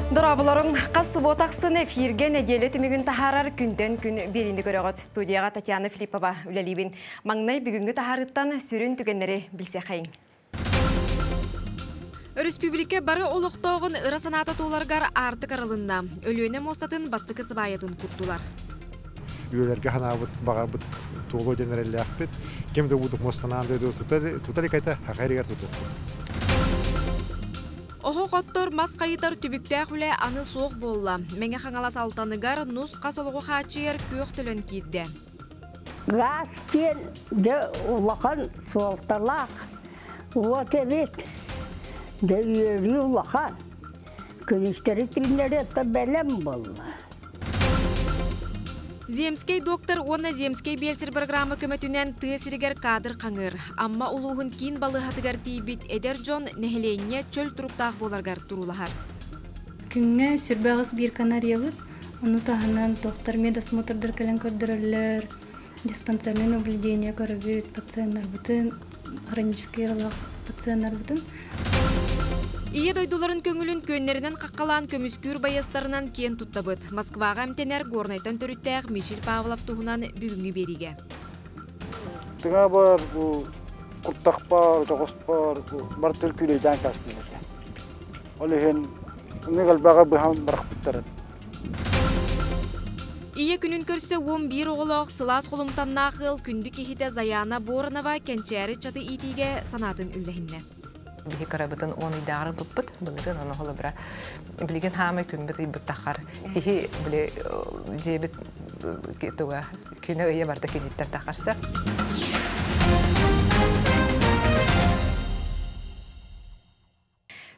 Дорооболоруҥ, хас субуота ахсын эфиргэ нэдиэлэ түмүгүн таһаарар күнтэн күн биэриини көрөҕүт. Студияҕа Татьяна Филиппова үлэлиибин. Маҥнай бүгүҥҥү таһаарыыттан сүрүн түгэннэри билсиэхэйиҥ. Өрөспүүбүлүкэ бары олохтооҕун ыра санаата туоларыгар аартык арылынна. Өлүөнэ муостатын бастакы сыбаайатын куттулар. Үйэлэргэ санаабыт, баҕарбыт туолуо диэн эрэллээхпит. Ким да уутук муостанаан дойду тута илик хаха эригэр тутуохпут. Оһох оттор, мас хайытар түбүктээх үлэ аны суох буолла. Мэҥэ Хаҥалас Алтаныгар нус-хас олоҕу хааччыйар күөх төлөн киирдэ. Гаас диэн дьэ улахан суолталаах уот эбит. Дьэ үөрүү улахан. Күнүстэри түүннэри бэлэм буолла. Земскэй доктор уонна Земскэй биэлсэр программа көмөтүнэн тыа сиригэр кадр хаҥыыр. Амма улууһун киин балыыһатыгар тиийбит эдэр дьон нэһилиэнньэ чөл туруктаах буоларыгар туруулаһар. Күҥҥэ сүрбэҕис биир канарьябыт. Ону таһынан доктор медосмотрдар кэлэн көрдөрөллөр, диспансерное наблюдение көрөбүт пациеннарбытын, хронический ыарыылаах пациеннарбытын. Ийэ дойдуларын көҥүлүн күөннэринэн хаххалаан көмүскүүр байыастарынан киэн туттабыт. Москваҕа эмтэнэр Горнайтан төрүттээх Мичил Павлов туһунан бүгүҥҥү биэриигэ. Тыҥа бар, бу куртах бар, тоҕус бар, бу бар түркүлэйдээн кааспын этэ. Ол иһин ынык элбэҕи быһан бырахпыттарын. Ийэ күнүн көрсө 11 оҕолоох сылаас холумтаннаах ыал күндү киһитэ Заяна Боронова кэнчээри ыччаты иитиигэ санаатын үллэһиннэ. Биһи кырабытын 10 ыйдааҕар ылбыппыт, былырыын ону холобура билигин хаамай күммүт ыйбыт тахар киһи били дьиэбит туга күнэ ыйа барда киниттэн тахарса.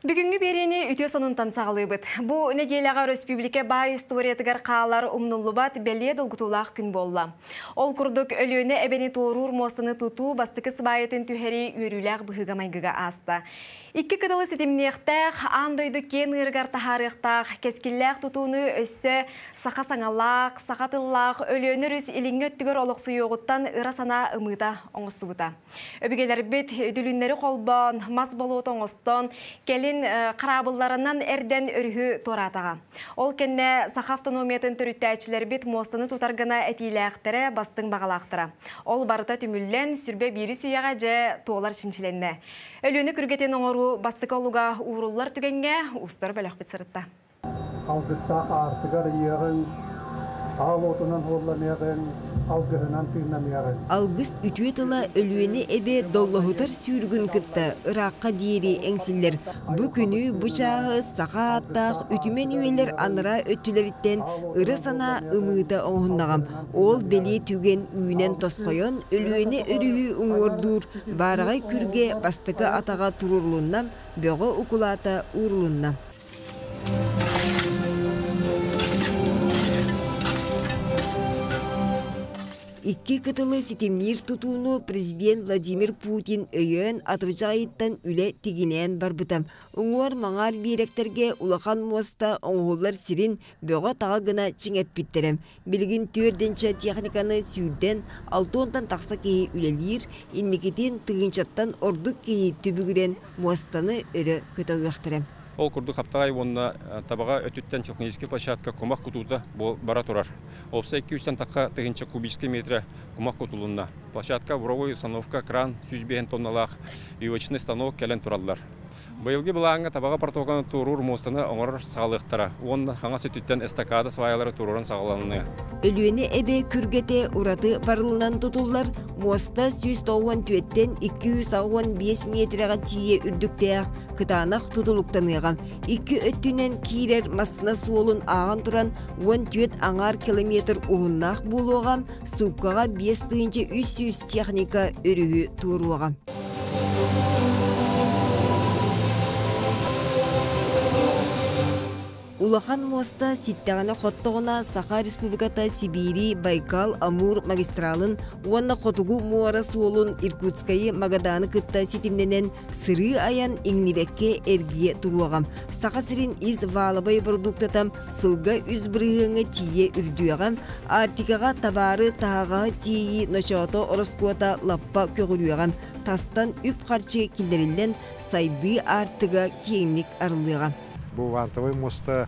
Бүгүҥҥү биэриини үтүө сонунтан саҕалыыбыт. Бу нэдиэлэҕэ өрөспүүбүлүкэ баай историятыгар хаалар умнуллубат бэлиэ долгутуулаах күн буолла. Ол курдук, Өлүөнэ эбэни туоруур муостаны тутуу бастакы сыбаайатын түһэрии үөрүүлээх быһыыга-майгыга ааста. Икки кытылы ситимниэхтээх, аан дойду киэн ыырыгар таһаарыахтаах кэскиллээх тутууну өссө саха саҥалаах, саха тыллаах Өлүөнэ өрүс илиҥҥи өттүгэр олохсуйуоҕуттан ыра санаа ымыыта оҥостубута. Өбүгэлэрбит дүлүннэри холбоон, мас болуот оҥостон, кэлин хараабылларынан эрдэн өрүһү туораатаҕа. Ол кэннэ саха автономиятын төрүттээччилэрбит муостаны тутар гына этиилээхтэрэ, бастыҥ баҕалаахтара. Ол барыта түмүллэн, сүрбэ биирис үйэҕэ дьэ туолар чинчилэннэ. Өлүөнэ күргэтин оҥоруу бастакы олуга ууруллар түгэҥҥэ устар бөлөхпүт сырытта. Алгыстаах аартыгар ыйыаҕыҥ, аал уотунан уолланыаҕыҥ, алгыһынан тыыннаныаҕыҥ. Алгыс үтүө тыла Өлүөнэ эбэ доллоһутар сүүрүгүн кытта ыраахха диэри эҥсиллэр. Бу күнү, бу чааһы саха ааттаах үтүмэн үйэлэр анараа өттүлэриттэн ыра санаа ымыыта оҥоһуннаҕым. Ол бэлиэ түгэн үүнэн тосхойон Өлүөнэ өрүһү уҥуордуур баараҕай күргэ бастакы атаҕа туруорулунна, бөҕө укулаата уурулунна. Икки кытылы ситимниир тутууну президент Владимир Путин өйөөн атырдьах ыйыттан үлэ тигинээн барбыта. Уҥуор-маҥаар биэрэктэргэ улахан муоста оҥоһуллар сирин бөҕө-таҕа гына чиҥэппиттэрэ. Билигин түөрдэнчэ техниканы сүүрдэн алтыонтан тахса киһи үлэлиир, инникитин тыһыынчаттан ордук киһи түбүгүрэн муостаны өрө көтөҕүөхтэрэ. Ол курдук Хаптаҕай уонна Табаҕа өттүттэн техническэй площадка кумах кутуута бара турар. Уопсай 200 тахха тыһыынча кубическай метрэ кумах кутулунна. Площадка буровой установка, кран 105 тонналаах вивочный станок кэлэн тураллар. Быйылгы былааҥҥа Табаҕа протоканы туоруур муостаны оҥорор саҕалыахтара уонна хаҥас өттүттэн эстакада сваялары туруоран саҕаланыа. Өлүөнэ эбэ күргэтэ ураты барылынан тутуллар муоста 194-тэн 285 миэтэрэҕэ тиийэ үрдүктээх кытаанах тутулуктаныаҕа. Икки өттүнэн киирэр массыына суолун ааҕан туран 14 аҥаар километр уһуннаах буолуоҕа, сууккаҕа 5300 техника өрүһү туоруоҕа. Улахан муоста ситтэҕинэ-хоттоҕуна Саха Республиката Сибиири, Байкал, Амур магистралын уонна Хотугу муора суолун Иркутскайы, Магаданы кытта ситимнэнэн сырыы-айан иҥнибэккэ эргийэ туруоҕа. Саха сирин ис ваалабай бородууктата сылга үс бырыһыаҥҥа тиийэ үрдүөҕэ. Арктикаҕа табаары таһаҕаһы тиэйии ночоото ороскуота лаппа көҕүрүөҕэ. Тастан үп-харчы киллэриллэн сайдыы аартыга киэҥник арыллыаҕа. Бу вантовый муоста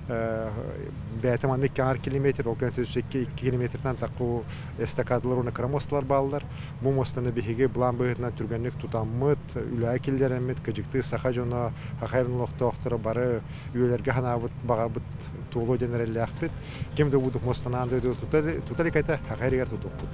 бэйэтэ маннык 2 километр, ол кэнниттэн өссө 2 километртан тахха эстакадалар уонна кыра муосталар бааллар. Бу муостаны биһиги былаан быһыытынан түргэнник тутаммыт, үлэҕэ киллэрэммит, кыдьыктыы саха дьоно, саха эрин олохтоохторо бары үйэлэргэ санаабыт, баҕарбыт туолуо диэн эрэллээхпит. Ким да буудук муостанаан дойду тута илик этэ, саха эригэр тутуохпут.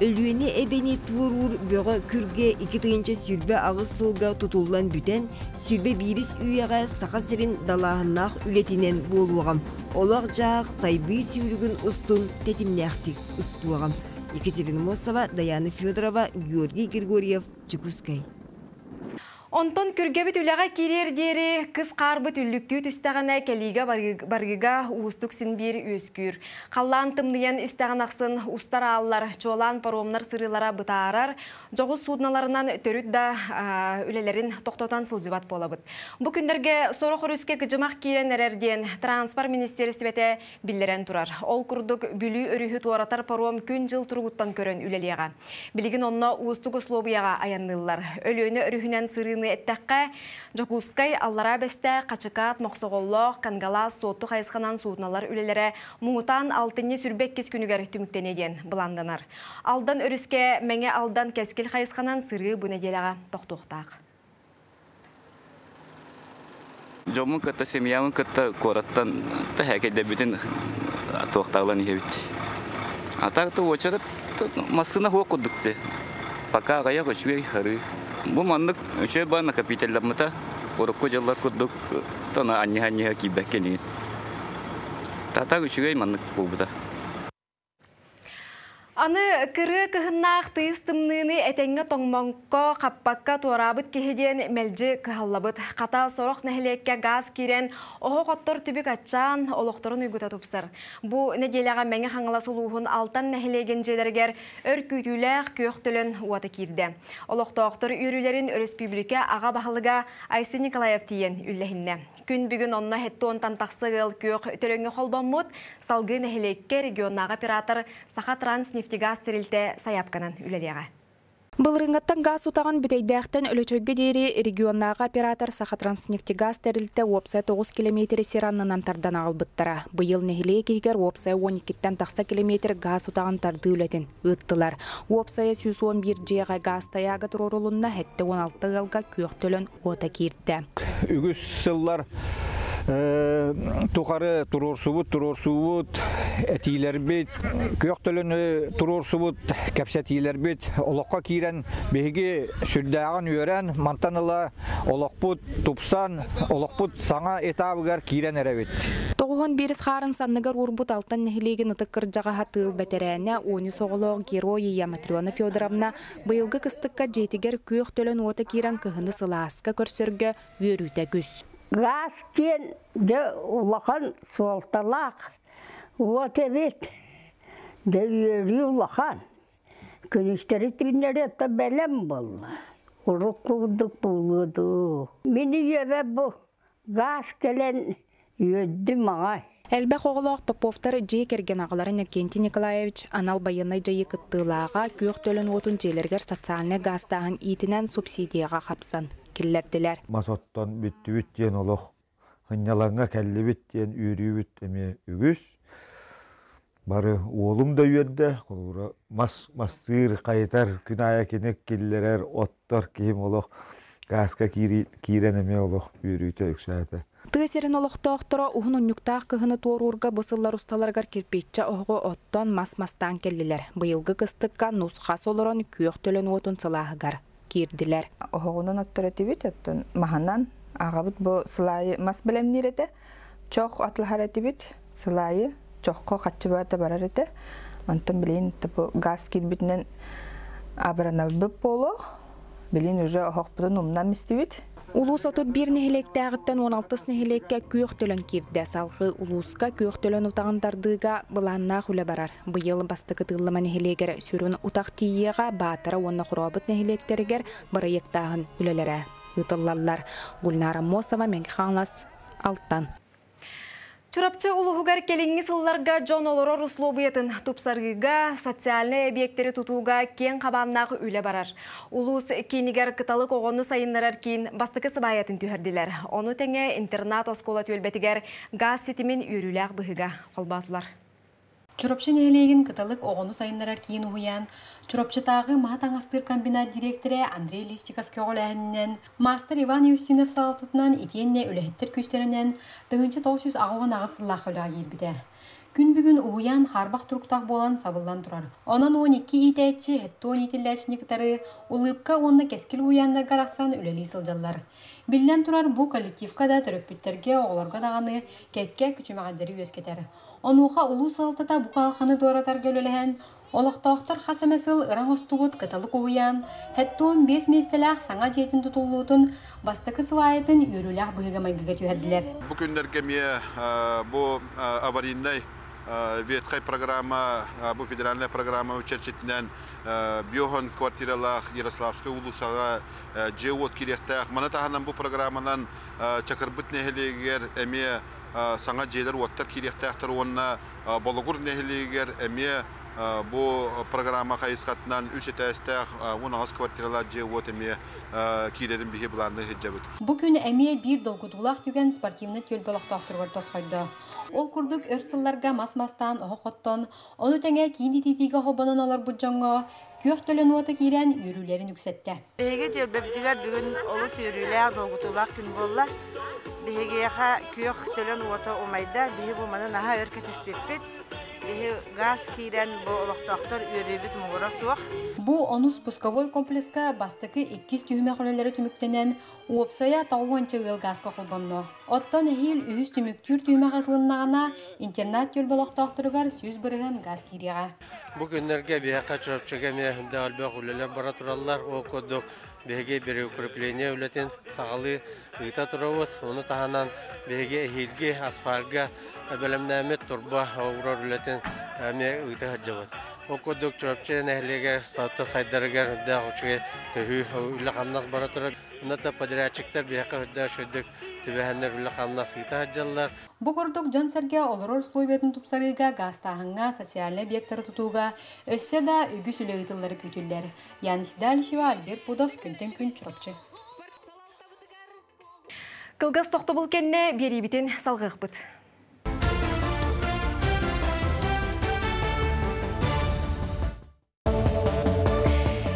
Өлүөнэ эбэни туоруур бөҕө күргэ 2028 сылга тутуллан бүтэн, 21-ис үйэҕэ Саха сирин далааһыннаах үлэтинэн буолуоҕа. Олох-дьаһах сайдыы сүүрүгүн устун тэтимнээхтик устуоҕа. Екатерина Мосова, Даяна Федорова, Георгий Григорьев, Дьокуускай. Онтон күргэбит үлэҕэ киириэр диэри кыс хаарбыт үллүктүү түстэҕинэ кэлиигэ барыыга уустук син биир үөскүүр. Халлаан тымныйан истэҕин ахсын устар ааллар, чуолаан паромнар сырыылара бытаарар, дьоҕус суудуналарынан төрүт да үлэлэрин тохтотон сылдьыбат буолабыт. Бу күннэргэ сорох өрүскэ кыдьымах киирэн эрэр диэн транспорт министиэристибэтэ биллэрэн турар. Ол курдук Бүлүү өрүһү туоратар паром күн-дьыл туругуттан көрөн үлэлиэҕэ. Билигин онно уустук услуобуйаҕа айанныыллар. Өлүөнэ өрүһүнэн сырыыны эттэххэ, Дьокуускай, Аллараа Бэстээх, Хачыкаат, Мохсоҕоллоох, Кангалаас, Суотту хайысханан суудуналар үлэлэрэ муҥутаан алтынньы 22 күнүгэр түмүктэниэ диэн былааннанар. Алдан өрүскэ Мэҥэ Алдан Кэскил хайысханан сырыы бу нэдиэлэҕэ тохтуохтаах. Дьоммун кытта, семьябын кытта куораттан тэһээкэйдэрбитин туохтаалан иһэбит. А так то очерет массыына хуох курдук те. Пока аҕыйах үчүгэй харыы. Бу маннык үчүгэй баар накопителламмыта урукку дьыллар курдук тона анньыһа-анньыһа киирбэккэ инигин. Татак үчүгэй маннык буолбута. Аны кырыы кыһыннаах тыйыс тымныыны этэҥҥэ тоҥмоҥко, хаппакка туораабыт киһи диэн мэлдьи кыһаллабыт. Хата сорох нэһилиэккэ гаас киирэн, оһох оттор түбүк аччаан, олохторун уйгута тупсар. Бу нэдиэлэҕэ Мэҥэ Хаҥалас улууһун Алтан нэһилиэгин дьиэлэригэр өр күүтүүлээх күөх төлөн уота киирдэ. Олохтоохтор үөрүүлэрин өрөспүүбүлүкэ аҕа баһылыга Айсен Николаев тиийэн үллэһиннэ. Күн бүгүн онно 70-тан тахса ыал күөх төлөҥҥө холбоммут, салгыы нэһилиэккэ регионнааҕы оператор Сахатранснефтегаз тэрилтэ сайаапканан үлэлиэҕэ. Былырыыҥҥыттан гаас утаҕын Бүтэйдээхтэн Өлөчөйгө диэри регионнааҕы оператор Сахатранснефтегаз тэрилтэ уопсай 9 килэмиэтири сир аннынан тардан аҕалбыттара. Быйыл нэһилиэк иһигэр уопсай 12-ттэн тахса килэмиэтир гаас утаҕын тардыы үлэтин ыыттылар. Уопсайа 111 дьиэҕэ гаас тайаага туруорулунна, 76 ыалга күөх төлөн уота киирдэ. Үгүс сыллар тухары туруорсубут, туруорсуубут, этиилэрбит, күөх төлөнү туруорсубут кэпсэтиилэрбит олоххо киирэн биһиги сүрдээҕин үөрэн, мантан ыла олохпут тупсан, олохпут саҥа этабыгар киирэн эрэбит. 91 хаарын санныгар уурбут Алтан нэһилиэгин ытык кырдьаҕаһа тыыл бэтэрээнэ, 13 оҕолоох герой ийэ Матрена Федоровна Быйылгы кыстыкка дьиэтигэр күөх төлөн уота киирэн кыһыны сылааска көрсөргө үөрүүтэ үгүс. Гаас диэн дьэ улахан суолталаах уот эбит. Дьэ үөрүү улахан. Күнүстэри түүннэри ото бэлэм буолла. Урукку курдук буолуо дуу. Мин үйэбэ бу Гаас кэлэн үөрдүм аҕай. Элбэх оҕолоох Поповтар дьиэ кэргэн аҕалара Иннокентий Николаевич анал байыаннай дьайыы кыттыылааҕа күөх төлөн уотун дьиэлэригэр социальнай гаастааһын иитинэн субсидияҕа хапсан киллэрдилэр. Мас оттон бүттүбүт диэн олох сынньалаҥҥа кэллибит диэн үөрүүбүт эмиэ үгүс. Бары уолум да үөрдэ, холобура мас мастыыр, хайытар, күн аайы кини киллэрэр, оттор киһим олох гааска киирэн эмиэ олох үөрүүтэ үксээтэ. Тыа сирин олохтоохторо уһун унньуктаах кыһыны туоруурга бу сыллар усталарыгар кирпииччэ оһоҕу оттон мас мастаан кэллилэр. Быйылгы кыстыкка нус-хас олорон күөх төлөн уотун сылааһыгар киирдилэр. Оһоҕунан оттор этибит, оттон маһынан аҕабыт бу сылаайы мас бэлэмниир этэ. Чох атлаһар этибит, сылаайы чоххо хаччы барыта барар этэ. Онтон билигин бу газ киирбитинэн абыранарбыт буолуо. Билигин уже оһохпутун умнан истибит. Улуус 31 нэһилиэктээҕиттэн 16 нэһилиэккэ күөх төлөн киирдэ. Салгыы улууска күөх төлөн утаҕын тардыыга былааннаах үлэ барар. Быйыл Бастакы Тыыллыма нэһилиэгэр сүрүн утах тиийиэҕэ Баатара уонна Хорообут нэһилиэктэригэр бырайыактааһын үлэлэрэ ыытыллаллар. Гульнара Мосова, Мэҥэ Хаҥалас, Алтан. Чурапчы улууһугар кэлиҥҥи сылларга дьон олорор услуобуйатын тупсарыыга, социальнай эбийиэктэри тутууга киэҥ хабааннаах үлэ барар. Улуус киинигэр Кыталык оҕону сайыннарар киин бастакы сыбаайатын түһэрдилэр. Ону тэҥэ интернат-оскуола түөлбэтигэр гаас ситимин үөрүүлээх быһыыга холбоотулар. Чурапчы нэһилиэгин Кыталык оҕону сайыннарар киин уһуйаан Чурапчытааҕы маһы таҥастыыр комбинат дириэктэрэ Андрей Листиков көҕүлээһининэн, маастар Иван Иустинов салалтатынан итиэннэ үлэһиттэр күүстэринэн 1988 сыллаах үлэҕэ киирбитэ. Күн бүгүн уһуйаан хаарбах туруктаах буолан сабыллан турар. Онон 12 иитээччи, 70 иитиллээччини кытары Улыбка уонна Кэскил уһуйааннарга арахсан үлэлии сылдьаллар. Биллэн турар, бу коллективка да, төрөппүттэргэ, оҕолорго даҕаны кэккэ күчүмэҕэйдэри үөскэтэр. Онуоха улуус салалтата бу кыһалҕаны туоратарга үлэлэһэн, олохтоохтор хас эмэ сыл ыра оҥостубут Кыталык уһуйаан 75 миэстэлээх саҥа дьиэтин тутуллуутун бастакы сыбаайатын үөрүүлээх быһыыга-майгыга түһэрдилэр. Бу күннэргэ эмиэ бу аварийнай ветхай программа, бу федеральная программа чэрчитинэн биоһон квартиралаах Ярославскай уулуссаҕа дьиэ-уот киириэхтээх. Маны таһынан бу программанан Чакырбыт нэһилиэгэр эмиэ саҥа дьиэлэр-уоттар киириэхтээхтэр уонна Болугур нэһилиэгэр эмиэ бу программа хайысхатынан үс этээстээх 18 квартиралаах дьиэ-уот эмиэ киирэрин биһи былаанныы сылдьабыт. Бу күн эмиэ биир долгутуулаах түгэн спортивнай түөлбэ олохтоохторугар тосхойдо. Ол курдук өр сылларга мас мастаан оһох оттон, ону тэҥэ киин ититиигэ холбонон олорбут дьоҥҥо күөх төлөн уота киирэн үөрүүлэрин үксэттэ. Биһиги түөлбэбитигэр бүгүн олус үөрүүлээх, долгутуулаах күн буолла. Биһигиэхэ күөх төлөн уота умайда. Биһи бу маны наһаа өр кэтэспиппит. Биһи газ киирэн бу олохтоохтор үөрүүбүт муҥура суох. Бу онус пусковой комплекска бастакы иккис түһүмэх үлэлэрэ түмүктэнэн, Уопсайа тоҕуонча ыал гааска холбонно. Оттон эһиил үһүс түмүктүүр түһүмэх ытылыннаҕына, интернат түөлбэ олохтоохторугар 100% гаас киириэҕэ. Бу күннэргэ биһиэхэ Чурапчыга эмиэ сүрдээх элбэх үлэлэр бара тураллар. Ол курдук биһиги переукрепление үлэтин саҕалыы ыыта турабыт. Ону таһынан биһиги эһиилги асфальга бэлэмнээммит турба уурар үлэтин эмиэ ыыта сылдьабыт. Ол курдук Чурапчы нэһилиэгэр сайдарыгар үрдээх үчүгэй төһүү үлэ-хамнас бара турар. Онно подрядчиктар биһиэхэ үрдээх үчүгэйдик түбэһэннэр үлэ-хамнас ыыта сылдьаллар. Бу курдук дьон-сэргэ олорор условиятын тупсарыыга, гаастааһыҥҥа, социальнай объектары тутууга өссө да үгүс үлэ ыытыллара күүтүллэр. Яна Седалищева, Альберт Пудов, Күнтэн күн Чурапчы. Кылгас тохтобул кэннэ биэриибитин салҕыахпыт.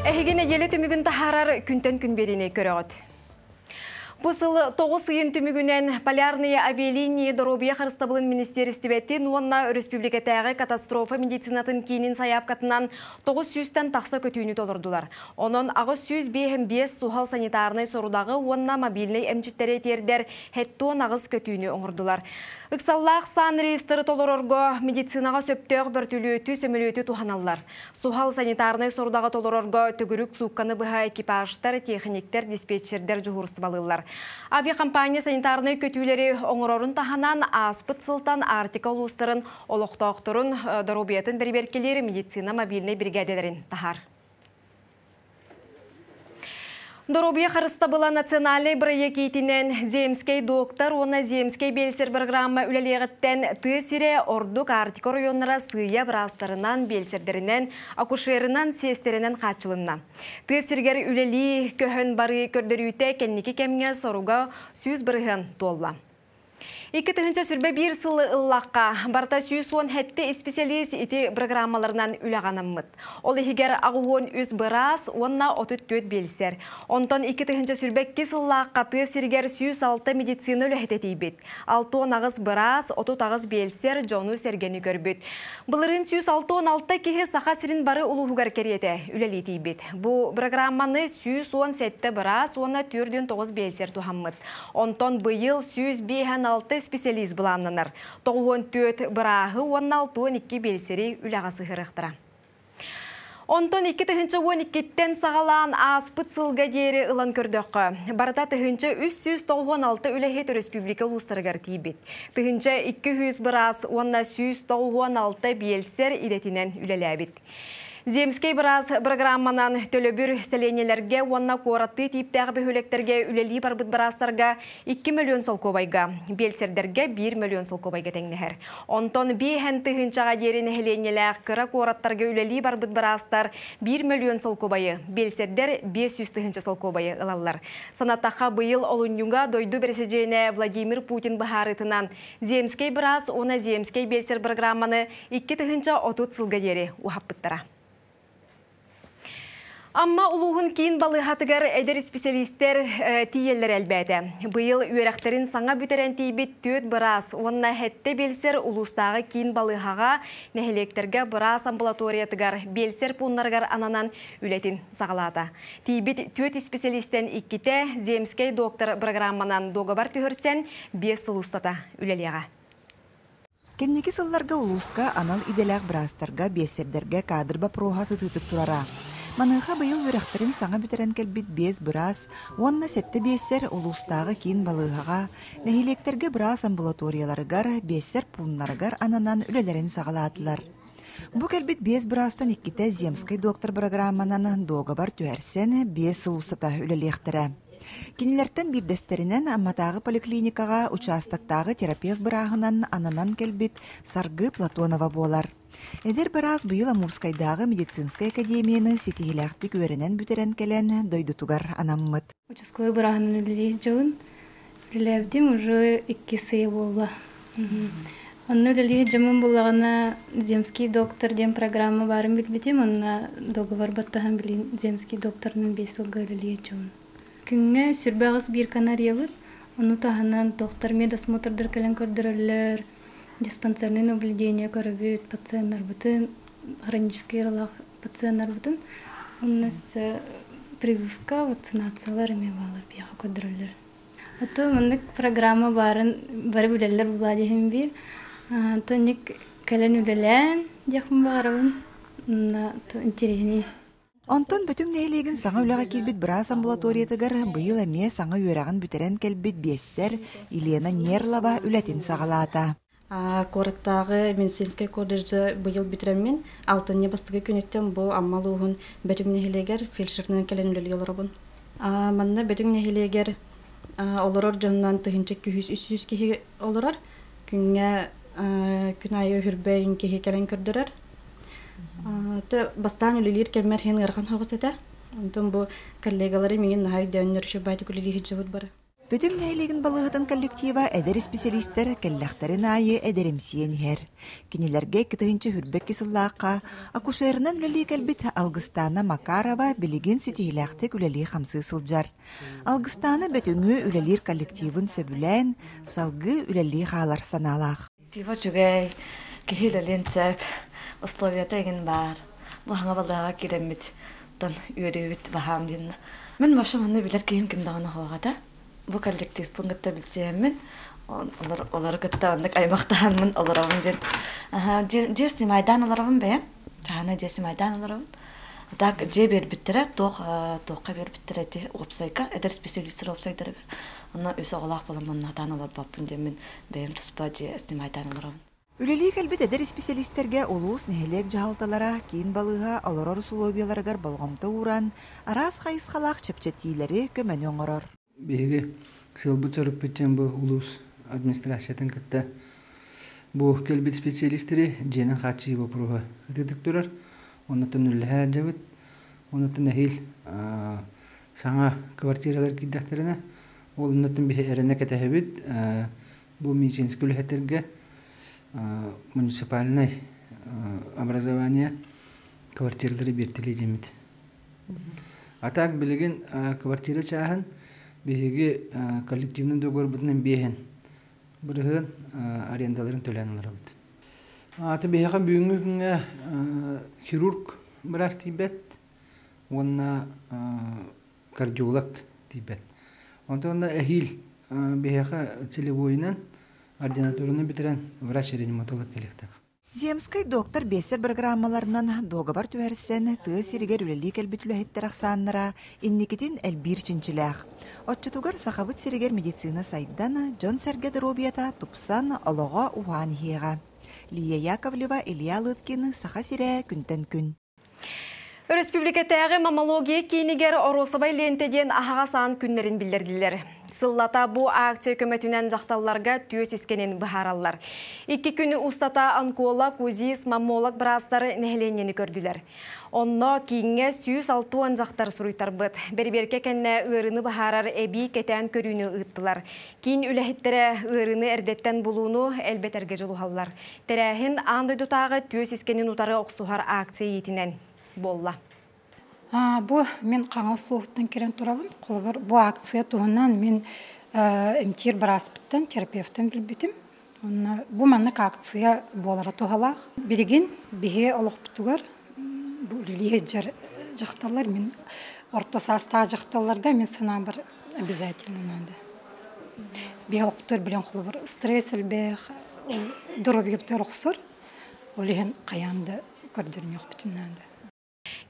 Эһиги нэдиэлэ түмүгүн таһаарар күнтэн күн биэриини көрөҕүт. Бу сыл 9 ыйын түмүгүнэн Полярные авиалинии доруобуйа харыстабылын министиэристибэтин уонна өрөспүүбүлүкэтээҕи катастрофа медицинатын киинин сайаапкатынан 900-тэн тахса көтүүнү толордулар. Онон 855 суһал санитарнай сорудаҕы уонна мобильнай эмчиттэри тиэрдэр 78 көтүүнү оҥордулар. Ыксаллаах саан реестры толорорго медицинаҕа сөптөөх бөртүлүөтү, сөмөлүөтү туһаналлар. Суһал санитарнай сорудаҕы толорорго төгүрүк суукканы быһа экипажтар, техниктэр, диспетчердэр дьуһуурустубалыыллар. Авиакомпания санитарнай көтүүлэри оҥорорун таһынан ааспыт сылтан Арктика улуустарын олохтоохторун доруобуйатын бэрэбиэркэлиир медицина мобильнай биригээдэлэрин таһаар. Доруобуйа харыстабыла национальнай бырайыак иитинэн Земскэй доктор уонна Земскэй биэлсэр программа үлэлиэҕиттэн тыа сирэ ордук Арктика оройуоннара сыыйа быраастарынан, биэлсэрдэринэн, акушерынан, сиэстэринэн хааччылынна. Тыа сиригэр үлэлии көһөн барыы көрдөрүүтэ кэнники кэмҥэ соруга 100% туолла. 2021 сылы ыллахха, барыта 117 исписэлиис ити бырагыраамаларынан үлэҕэ анаммыт. Ол иһигэр 83 быраас уонна 34 биэлсэр. Онтон 2022 сыллаахха тыа сиригэр 106 медицина үлэһитэ тиийбит. 68 быраас, 38 биэлсэр дьону-сэргэни көрбүт. Былырыын 166 киһи Саха сирин бары улууһугар кэриэтэ үлэлии тиийбит. Бу бырагырааманы 117 быраас уонна 49 биэлсэр туһаммыт. Онтон быйыл 156 специалист былааннанар. 94 бырааһы уонна 62 биэлсэри үлэҕэ сыһыарыахтара. Онтон 2012-ттэн саҕалаан ааспыт сылга диэри ылан көрдөххө, барыта 1396 үлэһит өрөспүүбүлүкэ улуустарыгар тиийбит. 1200 быраас уонна 196 биэлсэр идэтинэн үлэлээбит. Земскэй быраас бырагыраамманан төлөбүр сэлиэнньэлэргэ уонна куораттыы тииптээх бөһүөлэктэргэ үлэлии барбыт быраастарга 2 мөлүйүөн солкуобайга, биэлсэрдэргэ 1 мөлүйүөн солкуобайга тэҥнэһэр. Онтон биэһэн тыһыынчаҕа диэри нэһилиэнньэлээх кыра куораттарга үлэлии барбыт быраастар 1 мөлүйүөн солкуобайы, биэлсэрдэр 500 тыһыынча солкуобайы ылаллар. Санаттахха, быйыл олунньуга дойду бэрэсидьиэнэ Владимир Путин быһаарыытынан Земскэй быраас уонна Земскэй биэлсэр бырагыраамманы 2030 сылга диэри уһаппыттара. Амма улууһун киин балыыһатыгар эдэр исписэлиистэр тиийэллэрэ элбээтэ. Быйыл үөрэхтэрин саҥа бүтэрэн тиийбит түөрт быраас уонна сэттэ биэлсэр улуустааҕы киин балыыһаҕа, нэһилиэктэргэ быраас амбулаториятыгар, биэлсэр пууннарыгар ананан үлэтин саҕалаата. Тиийбит түөрт исписэлиистэн иккитэ Земскэй доктор бырагыраамманан дуогабар түһэрсэн, биэс сыл устата үлэлиэҕэ. Кэнники сылларга улууска анал идэлээх быраастарга, биэссэрдэргэ каадыр боппуруоһа сытыытык турара. Маныаха быйыл үөрэхтэрин саҥа бүтэрэн кэлбит биэс быраас уонна сэттэ биэссэр улуустааҕы киин балыыһаҕа, нэһилиэктэргэ быраас амбулаторияларыгар, биэссэр пууннарыгар ананан үлэлэрин саҕалаатылар. Бу кэлбит биэс быраастан иккитэ Земскэй доктор бырагырааманан дуогабар түһэрсэн, биэс сыл устата үлэлиэхтэрэ. Кинилэртэн биирдэстэринэн Амматааҕы поликлиникаҕа участоктааҕы терапевт бырааһынан ананан кэлбит Саргы Платонова буолар. Эдэр быраас быйыл Амурскайдааҕы медицинскэй академияны ситиһиилээхтик үөрэнэн бүтэрэн кэлэн дойдутугар анаммыт. Участковый бырааһынан үлэлиир дьон үлэлээбитим уже икки сый буолла. Онно үлэлиир дьоммун буллаҕына Земский доктор диэн программа баарын билбитим, онно договор баттаһан билин Земский докторынан биэс сылга үлэлиир дьоммун. Күҥҥэ сүрбэ аҕыс биир канарьябыт, ону таһынан тохтор медосмотрдар кэлэн көрдөрөллөр, диспансерное наблюдение көрөбүт пациеннарбытын, хронический ыарыылаах пациеннарбытын. Онно өссө прививка, вакцинациялар эмиэ бааллар биһиэхэ көрдөрөллөр. Ото маннык программа баарын бары билэллэр булаа диэһин биир. Онтон кэлэн үлэлээн диэхпин баҕарабын. Интэриэһинэй. Онтон Бөтүҥ нэһилиэгин саҥа үлэҕэ киирбит быраас амбулаториятыгар быйыл эмиэ саҥа үөрэҕин бүтэрэн кэлбит биэссэр Елена Нерлова үлэтин саҕалаата. Куораттааҕы медицинскэй колледжы быйыл бүтэрэммин, алтынньы бастакы күнүттэн бу Амма улууһун Бөтүҥ нэһилиэгэр фельдшеринэн кэлэн үлэлии олоробун. Манна Бөтүҥ нэһилиэгэр олорор дьонунан тыһыынча үс үс киһи олорор. Күҥҥэ күн аайы үһүрбэйин киһи кэлэн көрдөрөр. Бастаан үлэлиир кэммэр иһин ыарахан соҕус этэ. Онтон бу коллегаларым миигин наһаа өйдөөннөр үчүгэй үлэлии сылдьыбыт бары. Бөтүҥ нэһилиэгин балыыһатын коллектива эдэр исписэлиистэр кэллэхтэрин аайы эдэримсийэн иһэр. Кинилэргэ 2022 сыллаахха акушерынан үлэлии кэлбит Алгыстаана Макарова билигин ситиһиилээхтик үлэлии-хамсыы сылдьар. Алгыстаана Бөтүҥү үлэлиир коллективын сөбүлээн, салгыы үлэлии хаалар санаалаах. Типа үчүгэй, киһи үлэлиэн сөп, условията эҥин баар. Бу хаҥа балыыһаҕа киирэммит тон үөрүүбүт баһаам диэн. Мин вообще манна билэр киһим ким даҕаны суоҕа Бу коллективпын кытта билсиһэммин, олор олору кытта оннук аймахтаһанмын олоробун диэн. Дьиэ снимайдаан олоробун бэйэм. Чаһына дьиэ снимайдаан олоробун. Так дьиэ биэрбиттэрэ, туох туохха биэрбиттэрэ ити уопсайга, эдэр специалистар уопсайдарыгар. Онно үс оҕолоох буолан манна олорбоппун диэммин бэйэм туспа дьиэ снимайдаан олоробун. Үлэлии кэлбит эдэр исписэлиистэргэ улуус, нэһилиэк дьаһалталара, киин балыыһа олорор усулуобуйаларыгар болҕомто ууран, араас хайысхалаах чэпчэтиилэри, көмөнү оҥорор. Биһиги сыалбыт-сорукпут диэн бу улуус администрациятын кытта бу кэлбит специалистэри дьиэнэн хааччыйыы боппуруоһа ытытык турар. Оннуттан үлэлэһэ сылдьабыт. Оннуттан эһиил саҥа квартиралар киирдэхтэринэ, ол оннуттан биһи эрэнэ кэтэһэбит. Бу медицинскэй үлэһиттэргэ муниципальнай образование квартиралары биэртэлиэ диэммит. А так билигин квартира чааһын биһиги коллективный договорбутунан биэһин бырыһыан арендаларын төлөөн олоробут. Аты биһиэхэ бүгүҥҥү күҥҥэ хирург быраас тиийбэт уонна кардиолог тиийбэт. Онтон эһиил биһиэхэ целевойунан ординатураны бүтэрэн врач-реаниматолог кэлиэхтээх. Земскэй доктор биэссэр бырагыраамаларынан дуогабар түһэрсэн, тыа сиригэр үлэлии кэлбит үлэһиттэр ахсааннара инникитин элбиир чинчилээх. Оччотугар Сахабыт сиригэр медицина сайдан, дьон-сэргэ доруобуйата тупсан, олоҕо уһаан иһиэҕэ. Лия Яковлева, Илья Лыткин, Саха сирэ күнтэн күн. Өрөспүүбүлүкэтээҕи маммология киинигэр оруосабай лиэнтэ диэн аһаҕас аан күннэрин биллэрдилэр. Сыллата бу акция көмөтүнэн дьахталларга түөс искэнин быһаараллар. Икки күн устата онколог, УЗИС, маммолог быраастар нэһилиэнньэни көрдүлэр. Онно кииҥҥэ 160 дьахтар суруйтарбыт. Бэрибиэркэ кэннэ ыарыыны быһаарар эбии кэтээн көрүүнү ыыттылар. Киин үлэһиттэрэ ыарыыны эрдэттэн булууну элбэтэргэ дьулуһаллар. Тэрээһин аан дойдутааҕы түөс искэнин утары охсуһар акция иитинэн буолла. Бу мин Хаҥалас улууһуттан кэлэн турабын. Холобур, бу акция туһунан мин эмтиир бырааспыттан, терапевтан билбитим. Онно бу маннык акция буолара туһалаах. Билигин биһи олохпутугар бу үлэлии сылдьар дьахталлар мин орто саастаах дьахталларга мин санаабар обязательно надо. Биһи олохпутугар билэн холобур стресс элбэх, ол доруобуйабытыгар охсор. Ол иһин хайаан да көрдөрүнүөхпүтүн наада.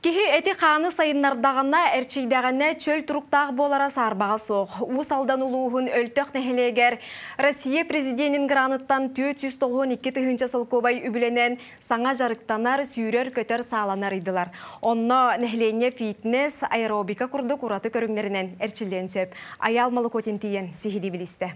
Киһи эти-хааны сайыннардаҕына, эрчийдэҕинэ чөл туруктаах буолара саарбаҕа суох. Уус Алдан улууһун Өлтөх нэһилиэгэр Россия президенин граныттан 492 тыһыынча солкуобай үбүлэнэн саҥа дьарыктанар, сүүрэр-көтөр сааланы арыйдылар. Онно нэһилиэнньэ фитнес, аэробика курдук ураты көрүҥнэринэн эрчиллиэн сөп. Айаал Молокотин тиийэн сиһилии билистэ.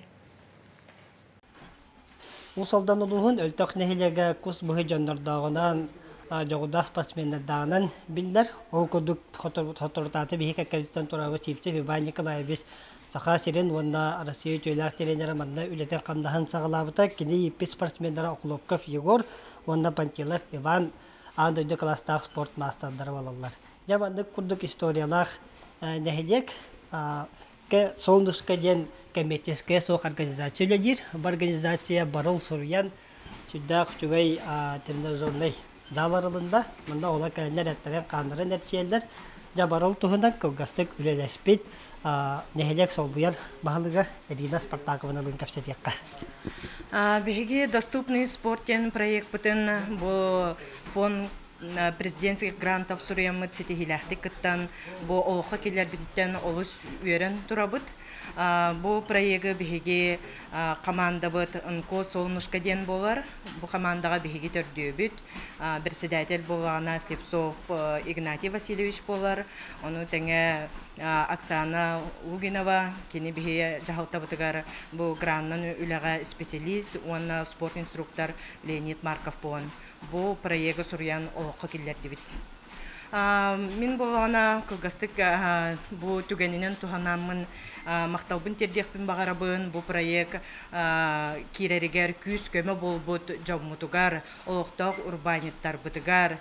Уус Алдан улууһун Өлтөх нэһилиэгэ кус быһый дьоннордооҕунан, дьоҕурдаах спортсменнардааҕынан биллэр. Ол курдук соторутааҕыта биһиги кэккэбититтэн тураабыт Сивцев Иван Николаевич Саха сирин уонна Россия үтүөлээх тренерэ манна үлэтин-хамнаһын саҕалаабыта. Кини ииппит спортсменнара Охлопков Егор уонна Пантелов Иван аан дойду кылаастаах спорт маастардара буолаллар. Дьэ маннык курдук историялаах нэһилиэк Солнышко диэн коммерческая суох организация үлэлиир. Бу организация барыл суруйан сүрдээх үчүгэй тренажернай зал арылынна. Манна оҕолор кэлэннэр эттэрин-хааннарын эрчийэллэр. Дьэ барыл туһунан кылгастык үлэлэспит нэһилиэк солбуйар баһылыга Ирина Спартаковналыын кэпсэтиэххэ. Биһиги «Доступный спорт» диэн проекпытын бу фонд президентских грантов суруйаммыт ситиһиилээхтик кыттан бу олоххо киллэрбититтэн олус үөрэн турабыт. Бу проегы биһиги командабыт НКО «Солнышко» диэн буолар. Бу командаҕа биһиги төрдүөбүт. Председатель буоллаҕына Слепцов Игнатий Васильевич буолар. Ону тэҥэ Оксана Лугинова, кини биһиги дьаһалтабытыгар бу граннан үлэҕэ специалист уонна спорт инструктор Леонид Марков буолан бу проегы суруйан олоххо киллэрдибит. Мин буоллаҕына кылгастык бу түгэнинэн туһанаммын махталбын тиэрдиэхпин баҕарабын. Бу проект киирэригэр күүс-көмө буолбут дьоммутугар, олохтоох урбаанньыттарбытыгар,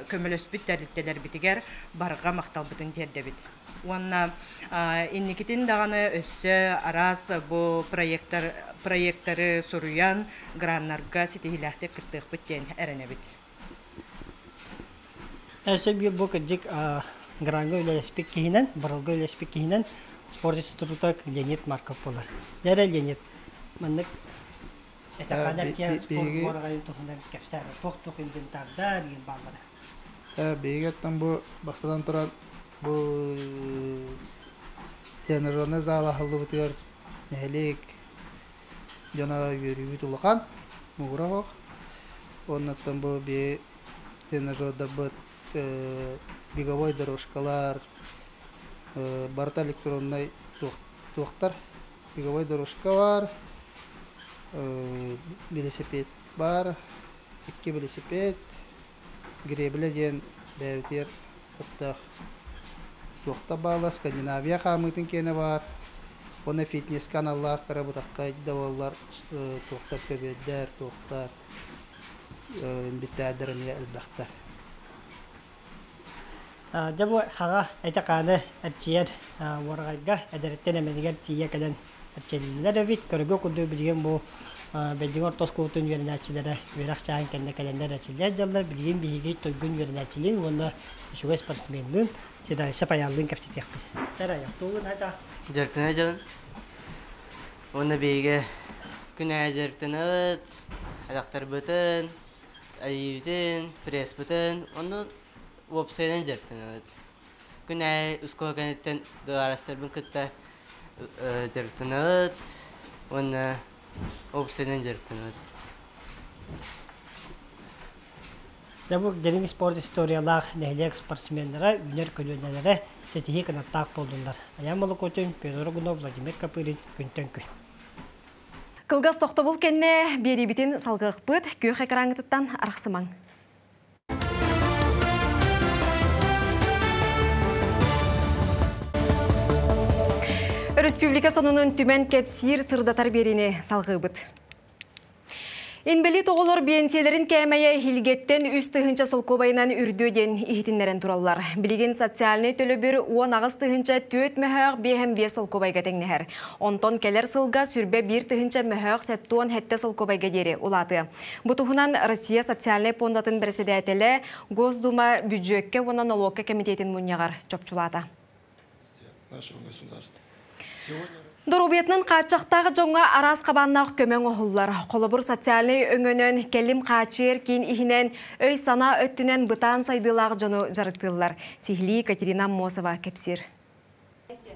көмөлөспүт тэрилтэлэрбитигэр барҕа махталбытын тиэрдэбит. Уонна инникитин даҕаны өссө араас бу проектар, проектары суруйан граннарга ситиһиилээхтик кыттыахпыт диэн эрэнэбит. Өссө биир бу кырдьык гранга үлэлэспит киһинэн, барылга үлэлэспит киһинэн спорт института Леонид Марков буолар. Дьэ Леонид, маннык этэххэ эрчийэр спорт уораҕайын туһунан кэпсээр. Туох-туох инвентардар бааллара? Биһиги оттон бу бастатан туран бу тренажернай зал аһыллыбытыгар нэһилиэк дьоно үөрүүбүт улахан, муҥура суох. Уонна оттон бу биһи тренажердарбыт беговой дорожкалар, барыта электроннай туохтар, беговой дорожка бар, велосипед бар, икки велосипед, Гребля диэн бэйэбитигэр кыттаах туохта баала, Скандинавия хаамыытын киэнэ баар. Уонна фитнескэ аналлаах кыра бытаххай да буоллар туохтар көбүөрдэр, туохтар инбиттээрдэр эмиэ элбэхтэр. Дьэ бу хаҕа этэ-хааны эрчийэр уораҕайга эдэриттэн эмэнигэр тиийэ кэлэн Эрчиллэллэр эбит. Көрөгө курдук билигин бу Бэдьиҥ орто оскуолатын үөрэнээччилэрэ үөрэх чааһын кэннэ кэлэннэр эрчиллэр дьаллар. Билигин биһиги туйгун үөрэнээччилиин уонна үчүгэй спортсменныын Седалище Паяллыын кэпсэтиэхпит. Эр айахтуугун хата. Дьарыктана дьон. Уонна биһиги күн аайы дьарыктанабыт, атахтарбытын, айыыбытын, пресспытын, онно уопсайынан дьарыктанабыт. Күн аайы оскуола кэнниттэн дыбаарастарбын кытта дьарыктанабыт уонна уопсайынан дьарыктанабыт. Дьэ бу дириҥ спорт историялаах нэһилиэк спортсменнара, үүнэр көлүөнэлэрэ ситиһии кынаттаах буоллуннар. Айаан Молокотин, Петр Аргунов, Владимир Копырин күнтэн күн. Кылгас тохтобул кэннэ биэриибитин салгыахпыт, күөх экраҥҥытыттан арахсымаҥ. Өрөспүүбүлүкэ сонунун түмэн кэпсиир сырдатар биэриини салгыыбыт. Инбэлиит оҕолор биэнсийэлэрин кээмэйэ Иһилгэттэн 3000 солкуобайынан үрдүө диэн иһитиннэрэн тураллар. Билигин социальнай төлөбүр 18 тыһыынча 4 мөһөөх 5 солкуобайга тэҥнэһэр. Онтон кэлэр сылга сүрбэ 1 тыһыынча мөһөөх 77 солкуобайга диэри улаатыа. Бу туһунан Россия социальнай пуондатын бэрэссэдээтэлэ Госдума бүддьүөккэ уонна нолуокка кэмитиэтин мунньаҕар чопчулаата. Доруобуйатынан хааччахтаах дьоҥҥо араас хабааннаах көмө оҥоһуллар. Холобур, социальнай өҥөнөн, кэлим хааччыйар киин иһинэн өй-санаа өттүнэн бытаан сайдыылаах дьону дьарыктыыллар. Сиһилии Екатерина Аммосова кэпсиир.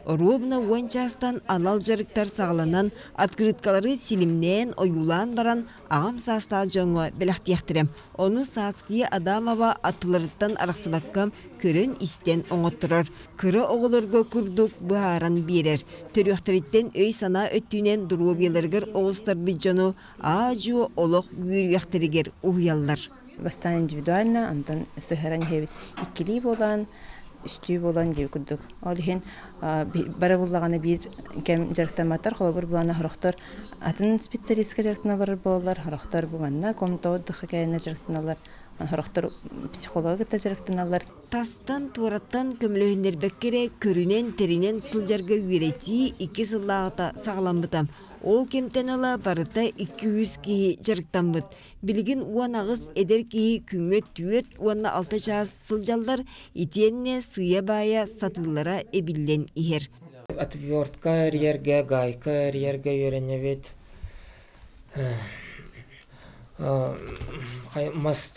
Оруобуна уон чаастан анал дьарыктар саҕаланан, открыткалары силимнээн, ойуулаан баран, аҕам саастаах дьоҥҥо бэлэхтиэхтэрэ. Ону Сааскыйа Адамова аттыларыттан арахсыбакка көрөн-истэн оҥотторор. Кыра оҕолорго курдук быһааран биэрэр. Төрүөхтэриттэн өй-санаа өттүнэн доруобуйаларыгар оҕустарбыт дьону аа-дьуо олох үөрүйэхтэригэр уһуйаллар. Бастаан индивидуально, онтон сыһыаран иһэбит иккилии буолан, үстүү буолан диир курдук. Ол иһин бары буллаҕына биир кэм дьарыктамматтар. Холобур, булана сорохтор атын специалистка дьарыктаналлар буолаллар, сорохтор бу манна комната отдыха кэлэннэр дьарыктаналлар, сорохтор психолога кытта дьарыктаналлар. Тастан, туораттан көмөлөһүннэрбэккэ эрэ көрүнэн-тэринэн сылдьарга үөрэтии икки сыллааҕыта саҕаламмыта. Ол кэмтэн ыла барыта 200 киһи дьарыктаммыт. Билигин 18 эдэр киһи күҥҥэ 4 уонна 6 чаас сылдьаллар, итиэннэ сыыйа-баайа сатыыллара эбиллэн иһэр. Отвертка эрийэргэ, гайка эрийэргэ үөрэнэбит.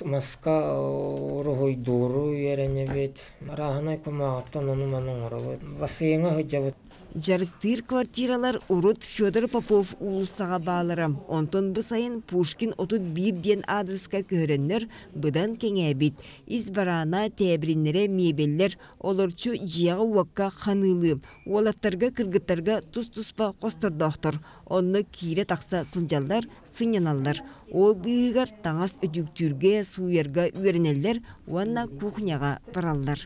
Маска уруһуйдууру үөрэнэбит. Арааһынай кумааҕыттан ону-маны оҥоробут. Бассейҥа сылдьабыт. Дьарыктыыр квартиралар урут Федор Попов уулуссаҕа бааллара. Онтон бу сайын Пушкин 31 диэн аадырыска көһөрөннөр быдан кэҥээбит. Ис бараана, тээбириннэрэ, миэбэллэр олорчу дьиэҕэ-уокка ханыылыы. Уолаттарга, кыргыттарга тус-туспа хостордоохтор. Онно киирэ-тахса сылдьаллар, сынньаналлар. Ол быыһыгар таҥас өтүүктүүргэ, сууйарга үөрэнэллэр уонна кухняҕа бараллар.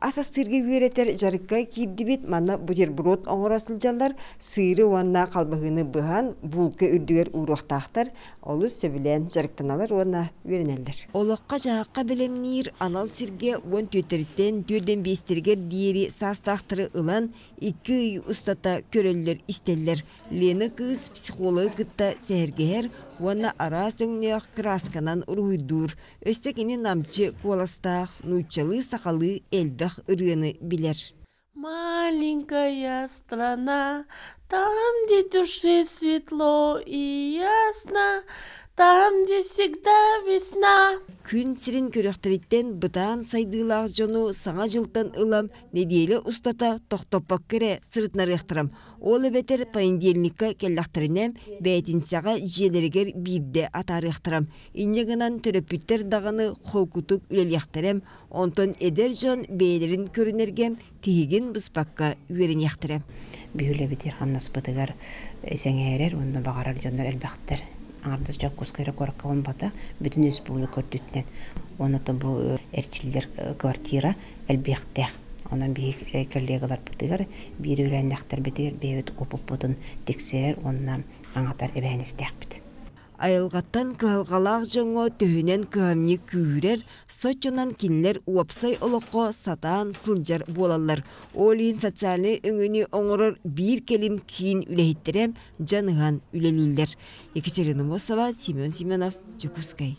Ас астыырга үөрэтэр дьарыкка киирдибит, манна бутерброд оҥоро сылдьаллар, сыыры уонна халбаһыыны быһан, буулка үрдүгэр ууруохтаахтар, олус сөбүлээн дьарыктаналар уонна үөрэнэллэр. Олоххо-дьаһахха бэлэмниир анал сиргэ 14-тэриттэн 45-тэригэр диэри саастаахтары ылан, 2 ый устата көрөллөр-истэллэр. Лена кыыс психологы кытта сэһэргэһэр уонна араас өҥнөөх кыраасканан уруһуйдуур. Өссө кини намчы куоластаах, нууччалыы-сахалыы элбэх ырыаны билэр. Маленькая страна, там, где душе светло и ясно, там, где всегда весна. Күн сирин көрүөхтэриттэн бытаан сайдыылаах дьону Саҥа дьылтан ылан нэдиэлэ устата тохтоппокко эрэ сырытынарыахтара. Ол эбэтэр понедельникка кэллэхтэринэ, бээтинсэҕэ дьиэлэригэр биирдэ атаарыахтара. Инньэ гынан төрөппүттэр даҕаны холкутук үлэлиэхтэрэ, онтон эдэр дьон бэйэлэрин көрүнэргэ тиһигин быспакка үөрэниэхтэрэ. Биһи үлэбитигэр хамнаспытыгар сэҥээрэр уонна баҕарар дьоннор элбэхтэр. Аҥардас Дьокуускай эрэ куоракка буолбатах, бүтүн республика үрдүттэн. Уонна бу эрчиллэр квартира элбиэхтээх. Онон биһи коллегаларбытыгар, биир үөлээннээхтэрбитигэр бэйэбит опыппытын тиксэрэр уонна аҥатар эбээһинэстээхпит. Айылҕаттан кыһалҕалаах дьоҥҥо төһөнөн кыһамньы күүһүрэр, соччонон кинилэр уопсай олоххо сатаан сылдьар буолаллар. Ол иһин социальнай өҥөнү оҥорор биир кэлим киин үлэһиттэрэ дьаныһан үлэлииллэр. Екатерина Мосова, Семен Семенов, Дьокуускай.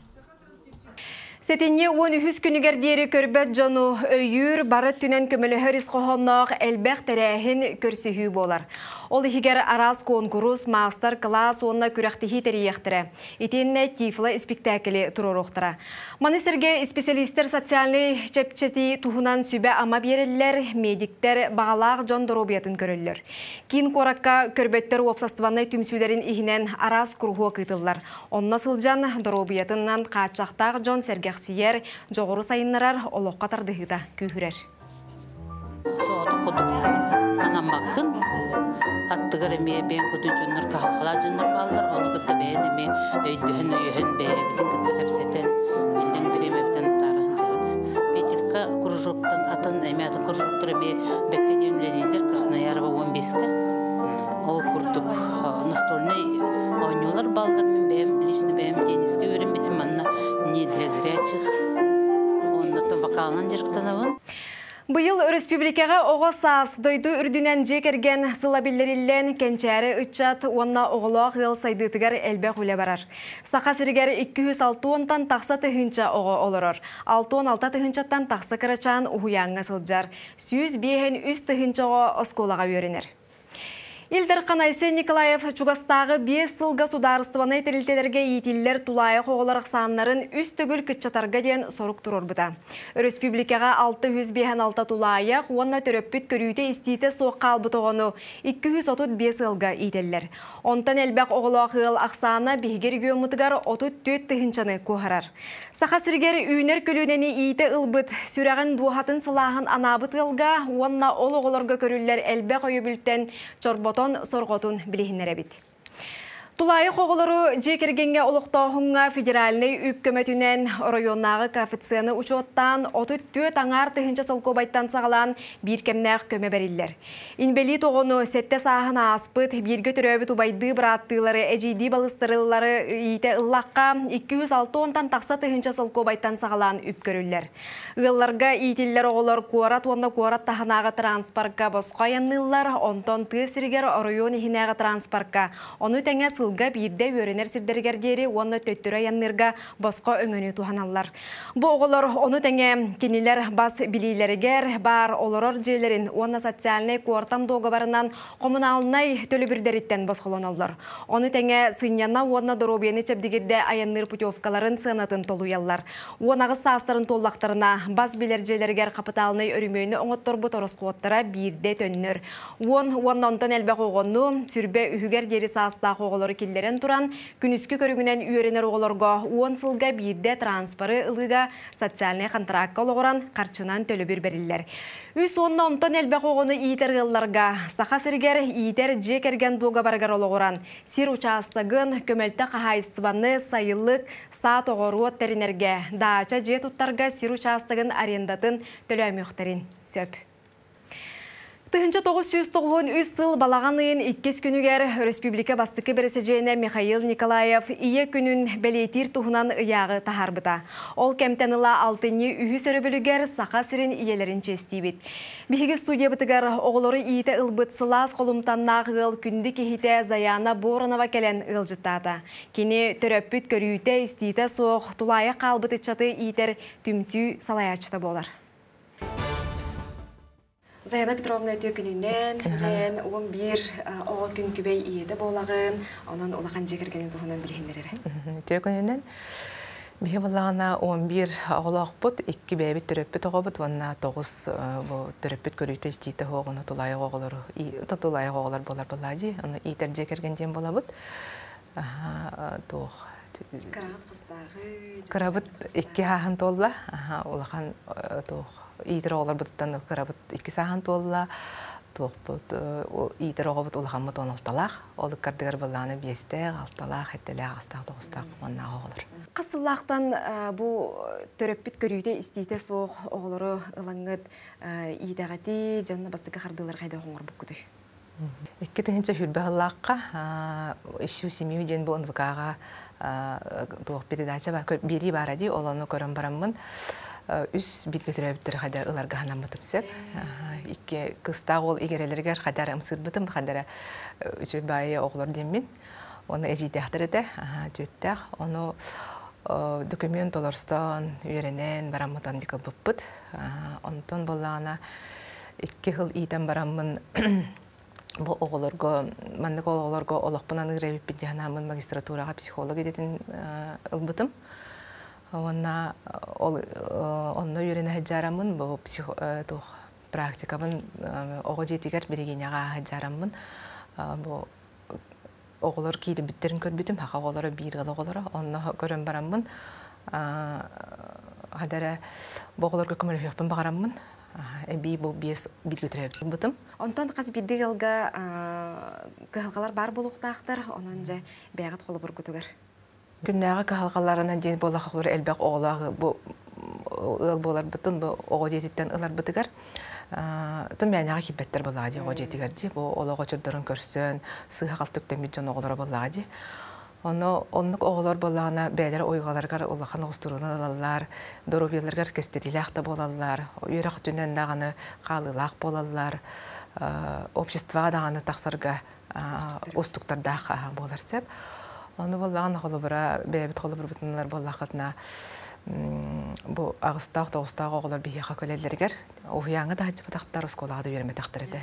Сэтинньи 13 күнүгэр диэри көрбөт дьону өйүүр, бары өттүнэн көмөлөһөр ис хоһоонноох элбэх тэрээһин көрсүһүү буолар. Ол иһигэр араас куонкурус, маастар-кылаас уонна күрэхтэһии тэрийиэхтэрэ. Итиэннэ Тифло испиктээкили туруоруохтара. Маны сэргэ исписэлиистэр социальнай чэпчэтии туһунан сүбэ-ама биэрэллэр, медиктэр баҕалаах дьон доруобуйатын көрөллөр. Киин куоракка көрбөттөр уопсастыбаннай түмсүүлэрин иһинэн араас куруһуок ыытыллар. Онно сылдьан доруобуйатынан хааччахтаах дьон сэргэхсийэр, дьоҕуру сайыннарар, олоххо тардыһыыта күүһүрэр. Соҕотох курдук анаммаккын, аттыгар эмиэ бэйэҥ кутун дьоннор, кыһалҕалаах дьоннор бааллар, ону кытта бэйэн эмиэ өйдөһөн, өйөһөн, бэйэбитин кытта кэпсэтэн, иллэҥ бириэмэбитин атаара сылдьабыт. Петелька кружоктан атын эмиэ атын кружоктар эмиэ бэккэ диэн үлэлииллэр Красноярова 15-ка. Ол курдук настольнай оонньуулар бааллар. Мин бэйэм лично бэйэм теннискэ үөрэммитим манна не для зрячих. Онно вокалынан дьарыктанабын. Быйыл өрөспүүбүлүкэҕэ оҕо саас дойду үрдүнэн дьиэ кэргэн сыла биллэриллэн, кэнчээри ыччат уонна оҕолоох ыал сайдыытыгар элбэх үлэ барар. Саха сиригэр 260-тан тахса тыһыынча оҕо олорор. 66 тыһыынчаттан тахса кырачаан уһуйааҥҥа сылдьар. 153 тыһыынча оҕо оскуолаҕа үөрэнэр. Ил Дархан Айсен Николаев чугастааҕы 5 сылга судаарыстыбаннай тэрилтэлэргэ иитиллэр тулаайах оҕолор ахсааннарын үс төгүл кыччатарга диэн сорук туруорбута. Өрөспүүбүлүкэҕэ 656 тулаайах уонна төрөппүт көрүүтэ-истиитэ суох хаалбыт оҕону 235 ыалга иитэллэр. Онтон элбэх оҕолоох ыал ахсаана биһиги региоммутугар 34 тыһыынчаны куоһарар. Саха сиригэр үүнэр көлүөнэни иитэ ылбыт, сүрэҕин дууһатын сылааһын анаабыт ыалга уонна ол оҕолорго көрүллэр элбэх өйөбүлтэн чорботон сорҕотун билиһиннэрэбит. Тулаайах оҕолору дьиэ кэргэҥҥэ олохтооһуҥҥа федеральнай үп көмөтүнэн оройуоннааҕы коэффициены учуоттаан 34 аҥаар тыһыынча солкуобайтан саҕалаан биир кэмнээх көмө бэриллэр. Инбэлиит оҕону сэттэ сааһын ааспыт, бииргэ төрөөбүт убайдыы бырааттыылары, эдьиийдии балыстарылары иитэ ыллахха, 260-тан тахса тыһыынча солкуобайтан саҕалаан үп көрүллэр. Ыалларга иитиллэр оҕолор куорат уонна куорат таһынааҕы транспорка босхо айанныыллар, онтон тыа сиригэр оройуон иһинээҕи транспорка, ону тэҥэ сылга биирдэ үөрэнэр сирдэригэр диэри уонна төттөрү айанныырга босхо өҥөнү туһаналлар. Бу оҕолор ону тэҥэ кинилэр бас билиилэригэр баар олорор дьиэлэрин уонна социальнай куортам дуогабарынан хомунаалынай төлөбүрдэриттэн босхолоноллор. Ону тэҥэ сынньана уонна доруобуйаны чэбдигирдэ айанныыр путевкаларын сыанатын толуйаллар. 18 саастарын туоллахтарына бас билэр дьиэлэригэр хапытаалынай өрөмүөнү оҥотторбут ороскуоттара биирдэ төннөр. Уон уонна онтон элбэх оҕону сүрбэ үһүгэр диэри саастаах оҕолору киллэрэн туран Күнүскү көрүҥүнэн үөрэнэр оҕолорго 10 сылга биирдэ транспоры ылыыга социальнай хантараакка олоҕуран харчынан төлөбүр бэриллэр. Үс уонна онтон элбэх оҕону иитэр ыалларга Саха сиригэр иитэр дьиэ кэргэн дуогабарыгар олоҕуран сир учаастагын, көмөлтө хаһаайыстыбаны, сайылык, саат оҕоруот тэринэргэ, даача дьиэ туттарга сир учаастагын арендатын төлөөмүөхтэрин сөп. 1993 сыл балаҕан ыйын иккис күнүгэр өрөспүүбүлүкэ бастакы бэрэсидьиэнэ Михаил Николаев Ийэ күнүн бэлиэтиир туһунан ыйааҕы таһаарбыта. Ол кэмтэн ыла алтынньы үһүс өрөбүлүгэр Саха сирин ийэлэрин чиэстиибит. Биһиги студиябытыгар оҕолору иитэ ылбыт сылаас холумтаннаах ыал күндү киһитэ Заяна Боронова кэлэн ыалдьыттаата. Кини төрөппүт көрүүтэ-истиитэ суох тулаайах хаалбыт ыччаты иитэр түмсүү салайааччыта буолар. Заяна Петровна үтүө күнүнэн, дьэн 11 оҕо күн күбэй ийэтэ буолаҕын, онон улахан дьиэ кэргэнин туһунан билиһиннэрэрэ. Үтүө күнүнэн. Биһи буллаҕына 11 оҕолоохпут, икки бэйэбит төрөппүт оҕобут уонна тоҕус бу төрөппүт көрүүтэ истиитэ оҕону тулаайах оҕолору тулаайах оҕолор буолар буоллаа дии. Ону иитэр дьиэ кэргэн диэн буолабыт. Туох Кыраҕыт хастааҕы? Кырабыт икки ааһын туолла. Улахан туох иитэр оҕолорбутуттан кырабыт икки сааһын туолла. Туохпут иитэр оҕобут улахаммыт он алталаах. Ол ыккардыгар былаана биэстээх, алталаах, сэттэлээх, астаах, тоҕустаах уоннаах оҕолор. Хас сыллаахтан бу төрөппүт көрүүтэ-истиитэ суох оҕолору ылаҥҥыт иитэҕитий, дьонно бастакы хардыылар хайдах оҥорбуккутуй? 2020 сыллаахха «Ищу семью» диэн бу НВК-ҕа туох передача бар биэрии баара дии, ол ону көрөн бараммын үс бииргэ төрөөбүттэр хайдара ыларга санаммытым сөп. Икки кыстаах уол игирэлэригэр хайдара ымсыырбытым, хайдара үчүгэй баайы оҕолор диэммин. Уонна эдьиийдээхтэр этэ, түөттээх. Ону документ толорсон, үөрэнэн бараммытан дикылбыппыт. Онтон буоллаҕына икки сыл иитэн бараммын. Бу оҕолорго, маннык оҕолорго олохпун аныыр эбиппит диэн анааммын магистратураҕа психолог идэтин ылбытым. Уонна ол онно үөрэнэ сылдьараммын бу психо туох практикабын оҕо дьиэтигэр Берегиняҕа ааһа сылдьараммын бу оҕолор киирбиттэрин көрбүтүм, саха оҕолоро биир ыал оҕолоро. Онно көрөн бараммын хадара бу оҕолорго көмөлөһүөхпүн баҕараммын эбии бу биэс бииргэ төрөөбүт Онтон хас биирдии ыалга кыһалҕалар баар буолуохтаахтар, онон дьэ бэйэҕит холобургутугар. Күннээҕи кыһалҕаларынан диэн буоллахха элбэх оҕолоох бу ыал буоларбытын бу оҕо дьиэтиттэн ыларбытыгар тым мээнэҕэ киирбэттэр буоллаҕа дии оҕо дьиэтигэр дии бу олох очурдарын көрсөн сыыһа-халты үктэммит дьон оҕолоро буоллаҕа дии. Ону оннук оҕолор буоллаҕына бэйэлэрэ уйулҕаларыгар улахан оҕустурууну ылаллар, доруобуйаларыгар кэстэриилээх да буолаллар, үөрэх өттүнэн даҕаны хаалыылаах буолаллар, обществоҕа даҕаны тахсарга уустуктардаах буолар сөп. Ону буоллаҕына холобура бэйэбит холобурбутунан буоллаххытына бу аҕыстаах тоҕустаах оҕолор биһиэхэ кэлэллэригэр уһуйааҥҥа да сылдьыбатахтар, оскуолаҕа да үөрэммэтэхтэр этэ.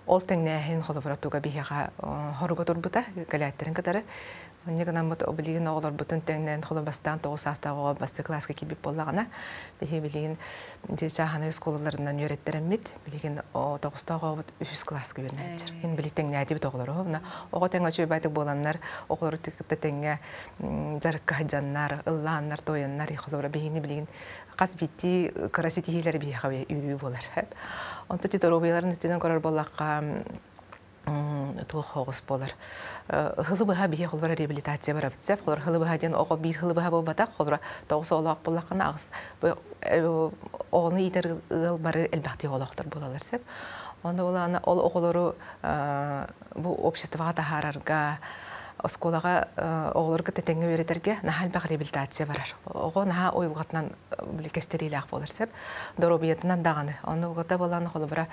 Ол тэҥнээһин холобура туга биһиэхэ хоруга турбута кэлээттэрин кытары. Онньа гынаммыт билигин оҕолорбутун тэҥнээн холобастаан 9 саастаах оҕо бастакы кылааска киирбит буоллаҕына, биһи билигин дьиэ чааһынай оскуолаларынан үөрэттэрэммит, билигин тоҕустаах оҕобут үһүс кылааска үөрэнээччи. Ин били тэҥнээтибит оҕолору. Оҕо тэҥ үчүгэй буоланнар, оҕолору кытта тэҥҥэ дьарыкка сылдьаннар, ыллааннар, туойаннар, холобура биһини билигин хас биирдии кыра ситиһиилэри биһиэхэ үөрүү буолар. Онто ти доруобуйаларын өттүнэн көрөр буоллахха, туох оҕус буолар. Хылы быһа биһи холбора реабилитация барабыт сеп. Холор хылы быһа диэн оҕо биир хылы быһа буолбатах. Холора тоҕус оҕолоох буоллаххына аҕыс оҕону иитэр ыал бары элбэхтии оҕолоохтор буолалар сеп. Онно булаана ол оҕолору бу обществоҕа таһаарарга, оскуолаҕа оҕолорго тэтэҥҥэ үөрэтэргэ наһаа элбэх реабилитация барар. Оҕо наһаа уйулҕатынан кэстэриилээх буолар сеп. Доруобуйатынан даҕаны. Онно угата буолан холобура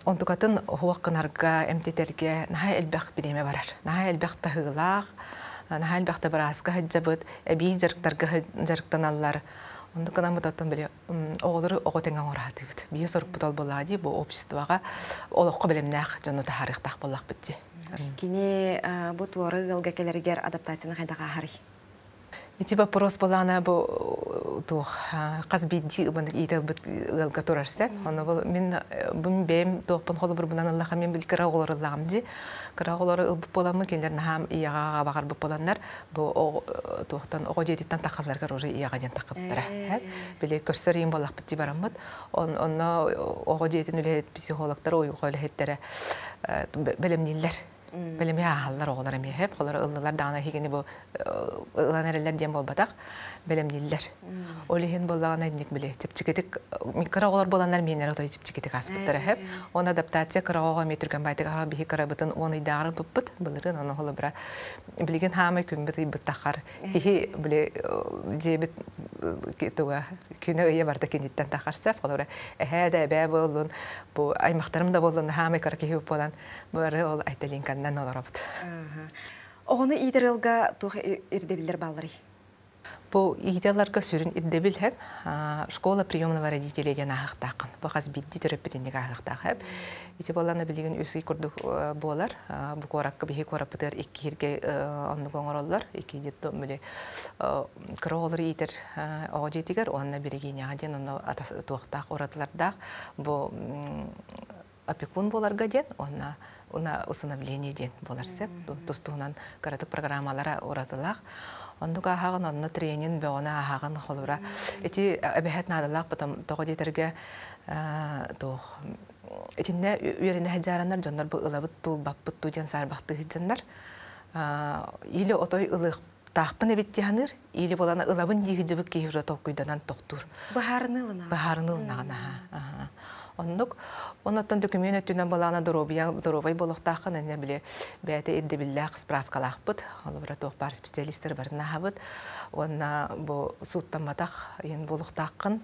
онтукатын уһуох гынарга, эмтэтэргэ наһаа элбэх бириэмэ барар. Наһаа элбэх таһыылаах, наһаа элбэх да бырааска сылдьабыт, эбии дьарыктарга дьарыктаналлар. Оннук гынаммыт оттон били оҕолору оҕо тэҥэ оҥораатыбыт. Биир сорукпут ол буоллаҕа дии, бу обществоҕа олоххо бэлэмнээх дьону таһаарыахтаах буоллахпыт дии. Кини бу туора ыалга кэлэригэр адаптацияны хайдах ааһарый? Ити вопрос былаана бу туох хас биирдии иитэ ылбыт ыалга турар сөп. Ону бу мин бу бэйэм туохпун холобурбунан ыллаха мен бил кыра оҕолор ыллаҕым дии. Кыра оҕолору ылбыт буоламмын кинилэр наһаам ийэҕэ баҕарбыт буоланнар бу туохтан оҕо дьиэтиттэн тахалларыгар уже ийэҕэ диэн таххыбыттара. Били көрсөр ийэм буоллахпыт дии бараммыт. Онно оҕо дьиэтин үлэһит психологтар уйулҕа үлэһиттэрэ бэлэмнииллэр. Бэлэми ааһаллар оҕолор эмиэ хэп, холор ыллылар даҕаны эһигини бу ылан эрэллэр диэн буолбатах, бэлэмнииллэр. Ол иһин буоллаҕына инник били чэпчэкитик кыра оҕолор буоланнар миэннэр отой чэпчэкитик ааспыттара хэп. Он адаптация кыра оҕо эмиэ түргэн байтык аҕа биһи кырабытын 10 ыйдааҕар ылбыппыт былырыын ону холобура билигин хаамай күммүт ыйбыт тахар киһи били дьиэбит туга күнэ ыйа барда киниттэн тахар сөп холобура эһээ да эбээ буоллун бу аймахтарым да буоллун хаамай кыра киһи буолан Бары ол Айталинканнан олоробут. Оҕону иитэр ыалга туох ирдэбиллэр баалларый? Бу иитэлларга сүрүн ирдэбил хэп школа приемного родителей диэн ааһыахтааххын. Бу хас биирдии төрөппүт инник ааһыахтаах хэп. Ити буоллаана билигин үс ый курдук буолар. Бу куоракка биһи куораппытыгар икки иһиргэ оннук оҥороллор. Икки детдом били кыра оҕолору иитэр оҕо дьиэтигэр уонна Берегиняҕа диэн онно туохтаах уратылардаах бу опекун буоларга диэн уонна уна усыновление диэн буолар сөп тус-туһунан кыратык программалара уратылаах оннук ааһаҕын онно тренинг бөҕөнү ааһаҕын холобура ити эбэһэт наадалаах потом тоҕо диэтэргэ туох итиннэ үөрэнэ сылдьаараннар дьоннор бу ылабыт туулбаппыт туу диэн саарбахтыы сылдьаннар или отой ылыахтаахпын эбит дии саныыр или буолан ылабын дии сылдьыбыт киһи уже толкуйданан тохтуур. Быһаарыныы ылынаҕын. Быһаарыныы ылынаҕын аха. Оннук. Оннуттан дөкүмүөн өттүнэн былаана доруобуйа доруобай буолуохтааххын иннэ били бэйэтэ ирдэбиллээх справкалаахпыт. Холобура туох баар специалистар барын аһабыт. Уонна бу сууттамматах иһин буолуохтааххын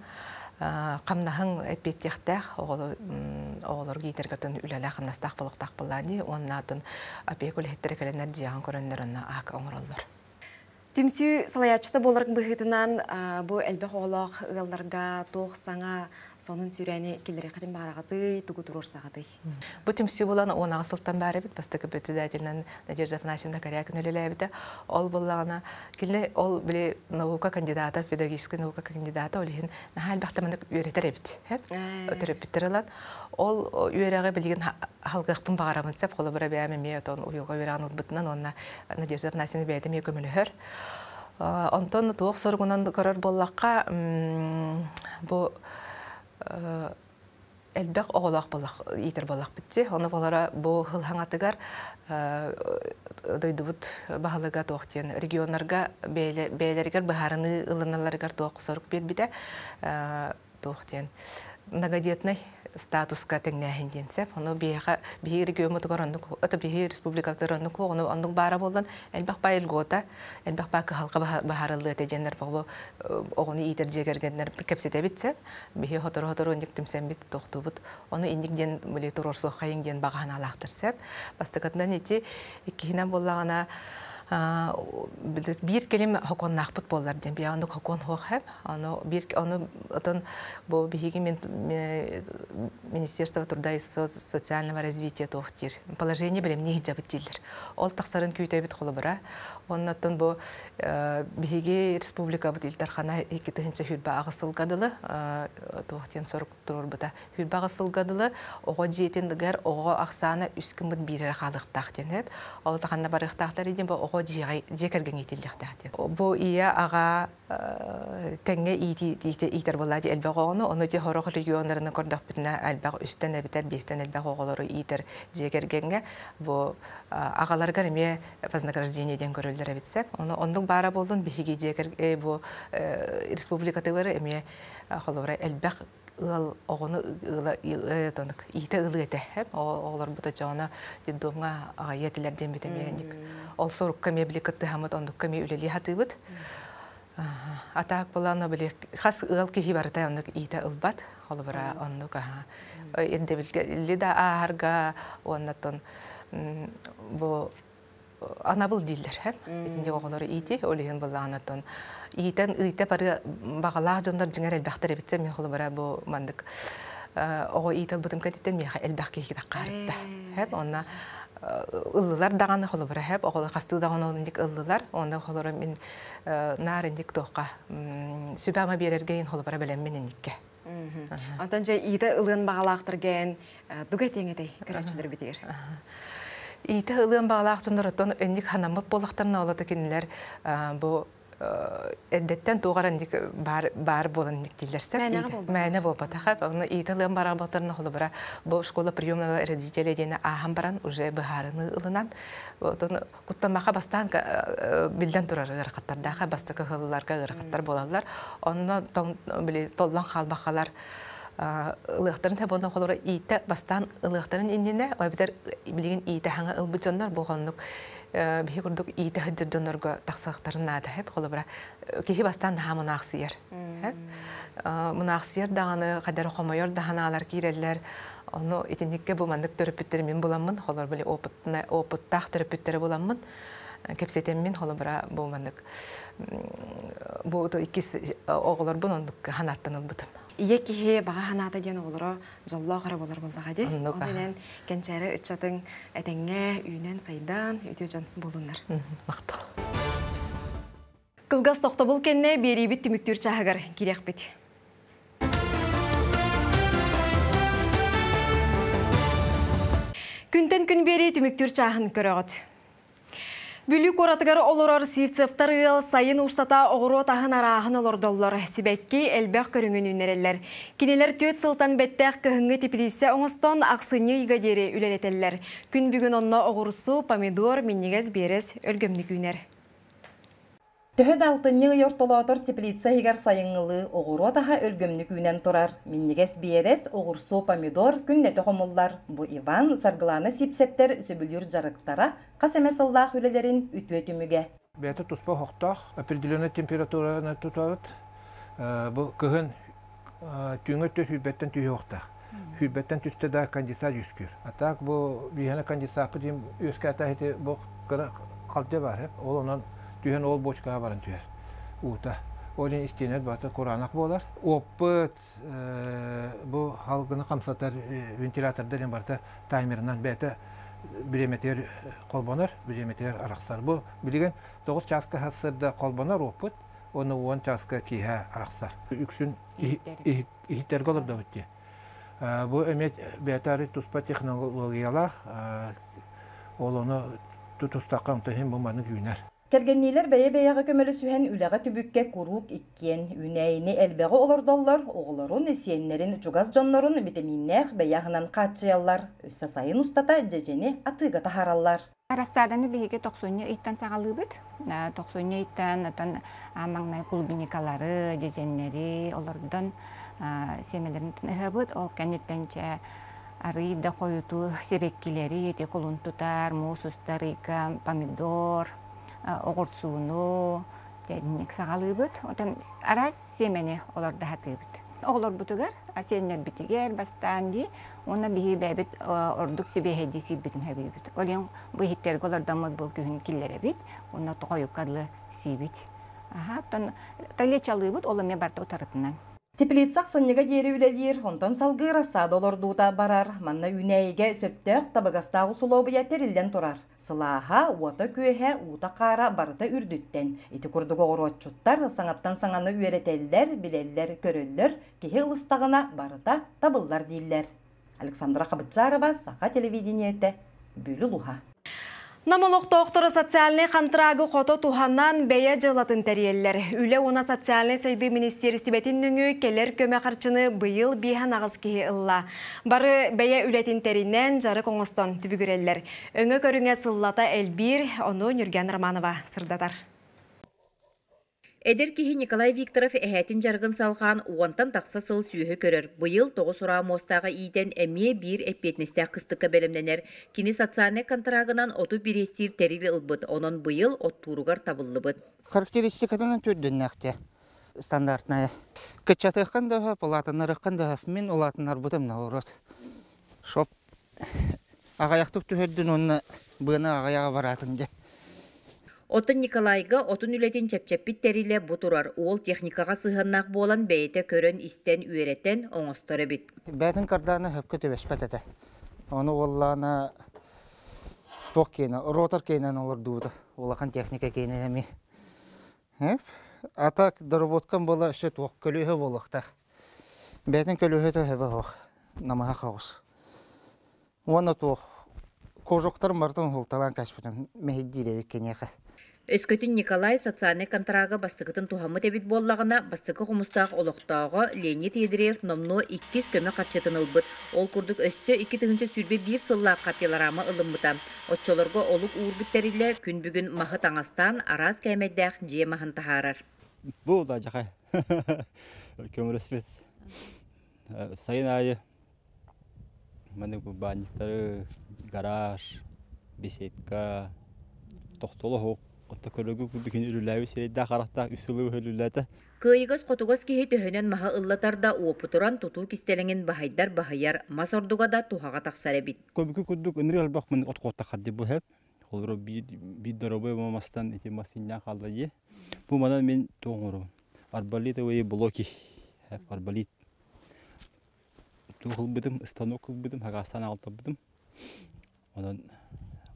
хамнаһыҥ эппиэттиэхтээх оҕолорго иитэргэтин үлэлээх хамнастаах буолуохтаах буоллаани уонна атын опека үлэһиттэрэ кэлэннэр дьиэҕин көрөннөр онно аак оҥороллор. Түмсүү салайааччыта буоларыҥ быһыытынан бу элбэх оҕолоох ыалларга туох саҥа сонун сүүрээни киллэриэххитин баҕараҕытый, тугу туруорсаҕытый? Бу түмсүү буолан 16 сылтан баар эбит. Бастакы председателинэн Надежда Афанасьевна Корякина үлэлээбитэ. Ол буоллаҕына, кинини ол били наука кандидата, педагогическай наука кандидата, ол иһин наһаа элбэхтэ маннык үөрэтэр эбит. Төрөппүттэр ылан. Ол үөрэҕи билигин халгыахпын баҕарабын сөп. Холобура бэйэм эмиэ отон уйулҕа үөрэҕин ылбытынан уонна Надежда Афанасьевна бэйэтэ эмиэ көмөлөһөр. Онтон туох соругунан көрөр буоллахха, бу элбэх оҕолоох буоллах иитэр буоллахпыт дии. Ону болара бу хылһаҥатыгар дойдубут баһылыга туох диэн регионнарга бэйэлэригэр быһаарыныы ылыналларыгар туох сорук биэрбитэ туох диэн многодетнай статуска тэҥнээһин диэн сөп. Ону биһиэхэ биһиги региоммутугар оннук это биһиги республикабытыгар оннук ону оннук баара буоллан элбэх баай льгота, элбэх баай кыһалҕа баһарыллыа этэ диэннэр бу оҕону иитэр дьиэ кэргэннэр кэпсэтэбит сөп. Биһи сотору-сотору инник түмсэммит тохтуубут. Ону инник диэн били туруорсуоххайыҥ диэн баҕа санаалаахтар сөп. Бастакытынан ити иккиһинэн буоллаҕына биир кэлим хокуоннаахпыт буоллар диэн биһиги оннук хокуон суох хэп. Ону биир ону отон бу биһиги Министерство труда и социального развития туох диир положение бэлэмнии сылдьабыт дииллэр. Ол тахсарын күүтэбит холобура. Оннуттан бу биһиги республикабыт Ил Дархана 2028 сылга дылы туох диэн сорук туруорбута. 28 сылга дылы оҕо дьиэтин оҕо ахсаана үс гыммыт биир эрэ хаалыахтаах диэн эп. Ол ханна барыахтаахтар диэн бу оҕо дьиэҕэ дьиэ кэргэҥҥэ иитиллиэхтээх диэн. Бу ийэ аҕа тэҥҥэ иитэр буолла дии элбэх оҕону, ону дьэ сорох регионнарынан көрдөхпүтүнэ элбэх үстэн эбэтэр биэстэн элбэх оҕолору иитэр дьиэ кэргэҥҥэ бу аҕаларыгар эмиэ вознаграждение диэн көрөллөр эбит сөп. Ону оннук баара буоллун биһиги дьиэ кэргэ бу республикатыгар эмиэ холобура элбэх ыал оҕону ыла иитэ ылыы этэ. Оҕолорбут дьоно детдомҥа аҕайы этилэр диэн бит эмиэ ол сорукка эмиэ били кыттыһаммыт оннукка эмиэ үлэлии сатыыбыт. Атаак буолан били хас ыал киһи барыта оннук иитэ ылбат. Холобура оннук ирдэбилгэ да ааһарга уоннаттан бу анабыл дииллэр һэп. Итинник оҕолору иити, ол иһин былаанаттан иитэн ыйта бары баҕалаах дьоннор дьиҥэр элбэхтэр эбитсэ мен холобура бу маннык оҕо иитэлбытым кэтиттэн миэхэ элбэх киһи таххаарытта. Һэп онна ыллылар даҕаны холобура һэп оҕолор хастыы даҕаны онник ыллылар онно холобура мин наар инник туохха сүбэ-ама биэрэргэ холобура бэлэммин инникке. Онтон дьэ иитэ ылыан баҕалаахтаргэн тугу этиэҥ этэй көрөөччүлэр битигэр? Иитэ ылыан баҕалаах дьоннор оттон инник ханаммыт буоллахтарына олото кинилэр бу эрдэттэн туох эрэ инник баар баар буолан инник дииллэр сөп. Мээнэ буолбатах. Ону иитэ ылыан барар буолтарына холобура бу школа приемного родителя диэни ааһан баран уже быһаарыныы ылынан отон Куттамаха бастаан биллэн турар ыарахаттардаах бастакы ыһылларга ыарахаттар буолаллар. Онно били толлон хаалбахалар ылыахтарын табонно холоро иитэ бастаан ылыахтарын иннинэ эбэтэр билигин иитэ хаҥа ылбыт дьоннор бу оннук биһи курдук иитэ сылдьар дьоннорго тахсахтарын наада хэп холобура киһи бастаан наһаа мунаахсыйар мунаахсыйар даҕаны хадары хомойор да ханаалар киирэллэр Ону итинниккэ бу маннык төрөппүттэри мин буламмын, холор били опыттаах төрөппүттэри буламмын, кэпсэтэммин холобура бу маннык бу иккис оҕолорбун оннук ханааттан ылбытым. Ийэ киһи баҕа ханаата диэн оҕолоро дьоллоох эрэ буолар буоллаҕа дии. Онон кэнчээри ыччатыҥ этэҥҥэ үүнэн-сайдан үтүө дьон буолуннар. Махтал. Кылгас тохтобул кэннэ биэриибит түмүктүүр чааһыгар киириэхпит. Күнтэн күн биэрии түмүктүүр чааһын көрөҕүт. Бүлүү куоратыгар олорор Сивцевтар ыал сайын устата оҕуруот аһын арааһын олордоллор, сибэкки элбэх көрүҥүн үүннэрэллэр. Кинилэр түөрт сылтан бэттээх кыһыҥҥы теплица оҥостон ахсынньы ыйга диэри үлэлэтэллэр. Күн бүгүн онно оҕурсу, помидор, минньигэс биэрэс өлгөмнүк үүнэр. Төһө да алтынньы ый ортолоотор теплица иһигэр сайыҥҥылыы оҕуруот аһа өлгөмнүк үүнэн турар. Минньигэс биэрэс, оҕурсу, помидор күннэтэ хомуллар. Бу Иван, Саргылаана Сиипсэптэр сөбүлүүр дьарыктара хас эмэ сыллаах үлэлэрин үтүө түмүгэ. Бэйэтэ туспа оһохтоох, определенная температураны тутабыт. Бу кыһын түүҥҥэ өттө сүүрбэттэн түһүөхтээх. Сүүрбэттэн түстэ да конденсат үөскүүр. А так бу биһиэнэ конденсаппыт үөскээтэ ити бу кыра халдьа бар, ол онон түһэн ол бочкаҕа баран түһэр уута. Ол иһин истиэнэбит барыта кураанах буолар. Оппут бу халгыны хамсатар вентилятордар диэн барыта таймерынан бэйэтэ бириэмэтигэр холбонор, бириэмэтигэр арахсар. Бу билигин 9 чааска сарсыарда холбонор оппут, уонна 10 чааска киэһэ арахсар. Үксүн иһиттэргэ олордобут дии. Бу эмиэ бэйэтэ туспа технологиялаах, ол ону тутустахха онтон иһин бу маннык үүнэр. Кэргэнниилэр бэйэ-бэйэҕэ көмөлөсүһэн үлэҕэ түбүккэ куруук иккиэн үүнээйини элбэҕи олордоллор, оҕолорун, сиэннэрин, чугас дьоннорун битэмииннээх бэйэ аһынан хааччыйаллар, өссө сайын устата дьэдьэни атыыга таһаараллар. Рассаданы биһиги тохсунньу ыйтан саҕалыыбыт. Тохсунньу ыйтан отон маҥнай клубникалары, дьэдьэннэри олордон сиэмэлэрин ыһабыт. Ол кэнниттэн чэ арыый да хойутуу сибэккилэри, ити кулун тутар, муус устар ыйга помидор, оҕурсууну дьэдьэнник саҕалыыбыт. Отон араас сиэмэни олордо сатыыбыт. Оҕолорбутугар, сиэннэрбитигэр бастаан дии, уонна биһиги бэйэбит ордук сибиэһэйдии сиирбитин сөбүлүүбүт. Ол иһин бу иһиттэргэ олордоммут бу күһүн киллэрэбит уонна хойукка дылы сиибит. Аха, оттон талечалыыбыт, ол эмиэ барыта утарытынан. Теплица ахсынньыга диэри үлэлиир, онтон салгыы рассада олордуута барар. Манна үүнээйигэ сөптөөх табыгастаах усулуобуйа тэриллэн турар. Сылааһа, уота-күөһэ, уута-хаара барыта үрдүттэн. Ити курдук оҕуруотчуттар саҥаттан саҥаны үөрэтэллэр, билэллэр, көрөллөр, киһи ылыстаҕына барыта табыллар дииллэр. Александра Хабытчарова, Саха телевидениетэ, Бүлүү улууһа. Нам олохтоохторо социальнай хантыраагы хото туһанан бэйэ дьыалатын тэрийэллэр. Үлэ уонна социальнай сайдыы министиэристибэтин нөҥүө кэлэр көмө харчыны быйыл биэһэн аҕыс киһи ылла. Бары бэйэ үлэтин тэринэн, дьарык оҥостон түбүгүрэллэр. Өҥө көрүҥэ сыллата элбиир, ону Ньүргэн Романова сырдатар. Эдэр киһи Николай Викторов эһээтин дьарыгын салҕаан уонтан тахса сыл сүөһү көрөр. Быйыл тоҕус ураа муостааҕы иитэн эмиэ биир эппиэтинэстээх кыстыкка бэлэмнэнэр. Кини социальнай контрагынан оту бириэстиир тэрил ылбыт, онон быйыл оттууругар табыллыбыт. Характеристикатынан түрдүннэхтэ стандартная. Кыччатыаххын да өһөп, улаатыннарыаххын да өһөп. Мин улаатыннарбытым наоборот. Шоп аҕыйахтык түһэрдин уонна быаны аҕыйаҕа бараатын дьэ. Оттон Николайга отун үлэтин чэпчэппит тэрилэ бу турар. Уол техникаҕа сыһыаннаах буолан бэйэтэ көрөн-истэн, үөрэтэн оҥостор эбит. Бэйэтин кардаана сөпкө түбэспэт этэ. Ону уоллаана туох киэнэ, ротор киэнэн олордубута. Улахан техника киэнэ эмиэ. А так доработкам была өссө туох көлүөһэ буолуохтаах. Бэйэтин көлүөһэтэ сөбө суох. Намыһах оҕус. Уонна туох кожуктарын барытын уһулталаан кээспитим мэһэйдиир эбит киниэхэ. Өскөтүн Николай социальнай контрага бастакытын туһаммыт эбит буоллаҕына, бастакы хомустаах олохтооҕо Леонид Ядреев номнуо иккис көмө харчытын ылбыт. Ол курдук өссө 2021 сыллаахха пилорама ылыммыта. Оччолорго олук уурбут тэрилэ күн бүгүн маһы таҥастаан араас кээмэйдээх дьиэ маһын таһаарар. Бу да дьахай көмөлөспүт. Сайын аайы Маннык баанньыктары, гараж, беседка, тохтоло суох отто көрөгү курдук кини үлэлээбит сирэйдээх харахтаах үс сылы быһа үлэлээтэ. Кыайыгас-хотугас киһи төһөнөн маһы ыллатар да уопутуран тутуу кистэлэҥин баһыйдар баһыйар, мас ордуга да туһаҕа тахсар эбит. Көбүкү курдук ынырык элбэх мин от хуоттахар бу хэп. Холоро биир биир доробой мастан ити мас синньээн хаалла дии. Бу манан мин туох оҥоробун? Арбалитовые блоки. Арбалит Туох ылбытым, станок ылбытым, хакаастаан аҕалтарбытым. Онон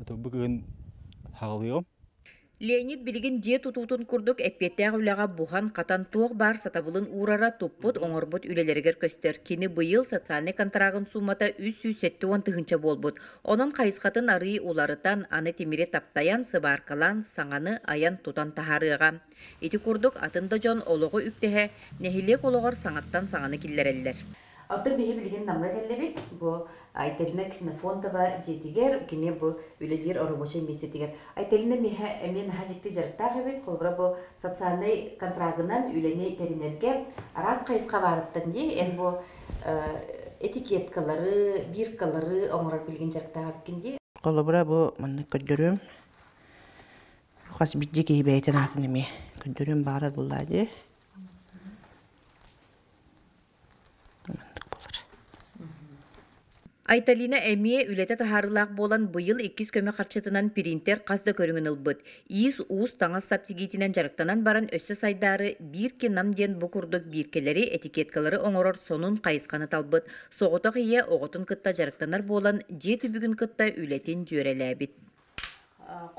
бу кыһын хаҕылыаҕым. Леонид билигин дьиэ тутуутун курдук эппиэттээх үлэҕэ буһан-хатан туох баар сатабылын уурара туппут, оҥорбут үлэлэригэр көстөр. Кини быйыл социальнай контрагын суумата 370 тыһыынча буолбут. Онон хайысхатын арыый уларытан, аны тимири таптайан, сыбааркалаан, саҥаны айан-тутан таһаарыаҕа. Ити курдук атын да дьон олоҕу үктэһэ, нэһилиэк олоҕор саҥаттан саҥаны киллэрэллэр. Оттон биһи билигин Намҥа кэллибит. Бу Айталина Ксенофонтова дьиэтигэр, кини бу үлэлиир оробуочай миэстэтигэр. Айталина миэхэ эмиэ наһаа дьикти дьарыктаах эбит. Холобура бу социальнай контрагынан үлэни тэринэргэ араас хайысха баарыттан дии. Эн бу этикеткалары, биркалары оҥорор билигин дьарыктаах эбиккин дии. Холобура бу маннык көрдөрүөм. Хас биирдии киһи бэйэтин аатын эмиэ көрдөрүөн баҕарар буоллаа дии. Маннык буолар. Айталина эмиэ үлэтэ таһаарыылаах буолан быйыл иккис көмө харчытынан принтер хас да көрүҥүн ылбыт. Иис-уус таҥас-сап тигиитинэн дьарыктанан баран өссө сайдаары Биирки Нам диэн бу курдук бииркэлэри, этикеткалары оҥорор сонун хайысханы талбыт. Соҕотох ийэ оҕотун кытта дьарыктанар буолан дьиэ түбүгүн кытта үлэтин дьүөрэлээбит.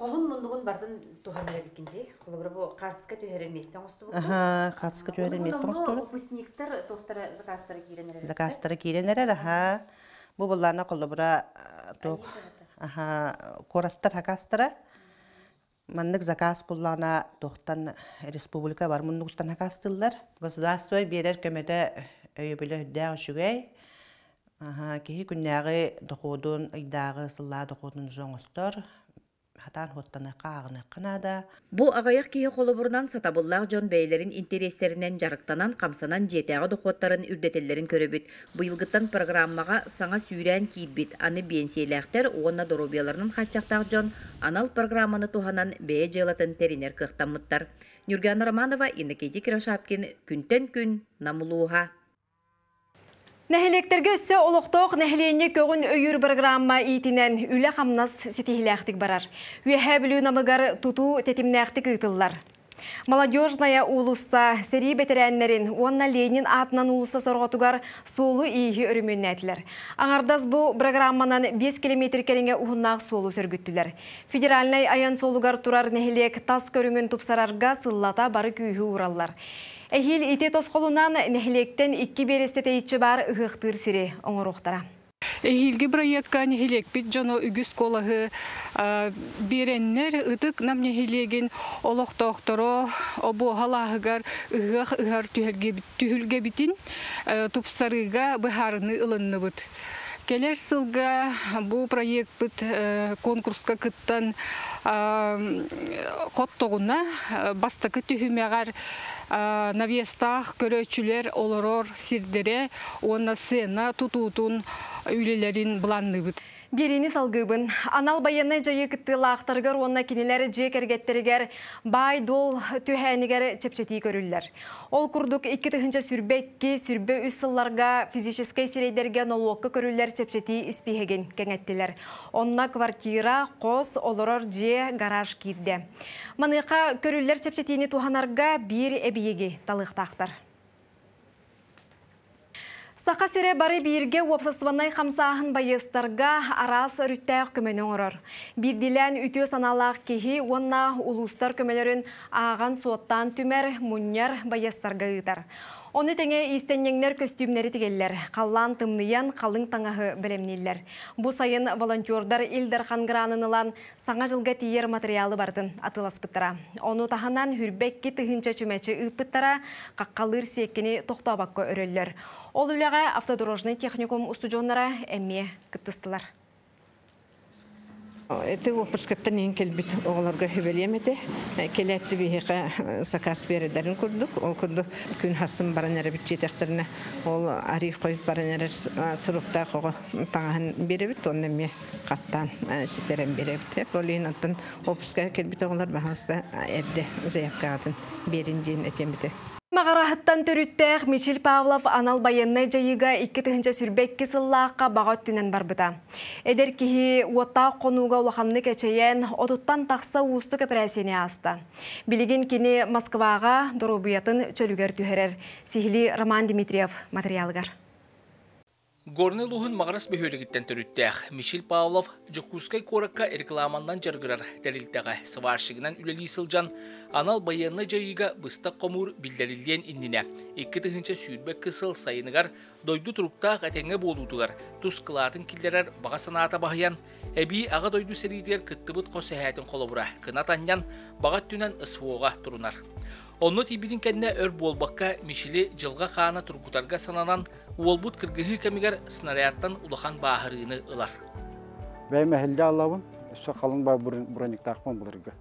Хоһун муннугун бартын туһанар эбиккин дии. Холобура бу хаартыска түһэрэр миэстэ оҥостубуккун. Аха, хаартыска түһэрэр миэстэ оҥостубут. Выпускниктар туохтара заказтара киирэн эрэр. Заказтара киирэн эрэр, аха. Бу буллаана холобура туох аха куораттар хакастара маннык заказ буллаана туохтан республика бар муннугуттан хакастыллар. Государство биэрэр көмөтө өйөбүлэ үрдээх үчүгэй. Аха, киһи күннээҕи дохуодун, ыйдааҕы, сыллааҕы дохуотун уже оҥостор, хатаан хуоттаныахха, ааҕыныахха наада. Бу аҕыйах киһи холобурунан сатабыллаах дьон бэйэлэрин интэриэстэринэн дьарыктанан, хамсанан дьиэтээҕи дохуоттарын үрдэтэллэрин көрөбүт. Быйылгыттан программаҕа саҥа сүүрээн киирбит, аны биэнсийэлээхтэр уонна доруобуйаларынан хааччахтаах дьон анал программаны туһанан бэйэ дьыалатын тэринэр кыахтаммыттар. Нюргана Романова, Иннокентий Кривошапкин, Күнтэн күн, Нам улууһа. Нэһилиэктэргэ өссө олохтоох нэһилиэнньэ көҕүн өйүүр программа иитинэн үлэ-хамнас ситиһилээхтик барар. Үөһээ Бүлүү Намыгар тутуу тэтимнээхтик ыытыллар. Молодежная уулусса сэрии бэтэрээннэрин уонна Ленин аатынан уулусса сорҕотугар суолу-ииһи өрөмүөннээтилэр. Аҥардас бу программанан 5 километр кэриҥэ уһуннаах суолу сөргүттүлэр. Федеральнай айан суолугар турар нэһилиэк тас көрүҥүн тупсарарга сыллата бары күүһү уураллар. Эһиил ити тосхолунан нэһилиэктэн икки биэрэстэ тэйиччи баар ыһыахтыыр сири оҥоруохтара. Эһиилги бырайыакка нэһилиэкпит дьоно үгүс куолаһы биэрэннэр Ытык Нам нэһилиэгин олохтоохторо обуоһа алааһыгар ыһыах ыһар түһүлгэбитин тупсарыыга быһаарыныы ылынныбыт. Кэлэр сылга бу проекпыт конкурска кыттан хоттоҕуна бастакы түһүмэҕэр навестаах көрөөччүлэр олорор сирдэрэ уонна сцена тутуутун үлэлэрин былаанныыбыт. Биэриини салгыыбын. Анал байыаннай дьайыы кыттыылаахтарыгар уонна кинилэр дьиэ кэргэттэригэр баай-дуол түһээнигэр чэпчэтии көрүллэр. Ол курдук 2022 сүрбэ үс сылларга физическэй сирэйдэргэ нолуокка көрүллэр чэпчэтии испииһэгин кэҥэттилэр. Онно квартира, хос, олорор дьиэ, гараж киирдэ. Маныаха көрүллэр чэпчэтиини туһанарга биир эбийиэги талыахтаахтар. Саха сирэ бары бииргэ уопсастыбаннай хамсааһын байыастарга араас өрүттээх көмөнү оҥорор. Биирдиилээн үтүө санаалаах киһи уонна улуустар көмөлөрүн ааҕан-суоттаан түмэр, мунньар байыастарга ыытар. Ону тэҥэ иистэнньэҥнэр көстүүмнэри тигэллэр, халлаан тымныйан халыҥ таҥаһы бэлэмнииллэр. Бу сайын волонтердар Ил Дархан гранын ылан Саҥа дьылга тиийэр матырыйаалы барытын атыыласпыттара. Ону таһынан хүрбэ 2 тыһыынча чүмэчи ыыппыттара, хаххалыыр сиэккини тохтообокко өрөллөр. Ол үлэҕэ автодорожный техникум устудьуоннара эмиэ кыттыстылар. Эти уоппускаттан иһин кэлбит оҕолорго сүбэлиэм этэ. Кэлээт биһиэхэ сакаас биэрэллэрин курдук. Ол курдук күн хассын баран эрэбит диэтэхтэринэ, ол арыы хойут баран эрэр суруктаах оҕо таҥаһын биэрэбит уонна эмиэ хаттаан ситэрэн биэрэбит. Ол иһин оттон уоппускаҕа кэлбит оҕолор баһаалыста эрдэ заявкаҕытын биэрин диэн этиэм этэ. Маҕараһыттан төрүттээх Мичил Павлов анал байыаннай дьайыыга 2022 сыллаахха баҕа өттүнэн барбыта. Эдэр киһи уоттаах хонууга улаханнык эчэйэн, отуттан тахса уустук эпэрээссийэни ааста. Билигин кини Москваҕа доруобуйатын чөлүгэр түһэрэр. Сиһилии Роман Дмитриев материалыгар. Горнай улууһун Маҕарас бөһүөлэгиттэн төрүттээх Мичил Павлов Дьокуускай куоракка рекламаннан дьарыгырар тэрилтэҕэ сварщигынан үлэлии сылдьан, анал байыаннай дьайыыга быстах хомуур биллэриллиэн иннинэ 2022 сыл сайыныгар дойду туруктаах этэҥҥэ буолуутугар тус кылаатын киллэрэр баҕа санаата баһыйан, эбии Аҕа дойду сэриитигэр кыттыбыт хос эһээтин холобура кынат анньан, баҕа өттүнэн СВО-ҕа турунар. Онно тиийбитин кэннэ өр буолбакка Мичили дьылҕа хаана тургутарга сананан, уолбут кыргыһыы кэмигэр снарядтан улахан бааһырыыны ылар. Бэйэм эһэллэ алабын, өссө халыҥ баа брониктаахпын былыргы.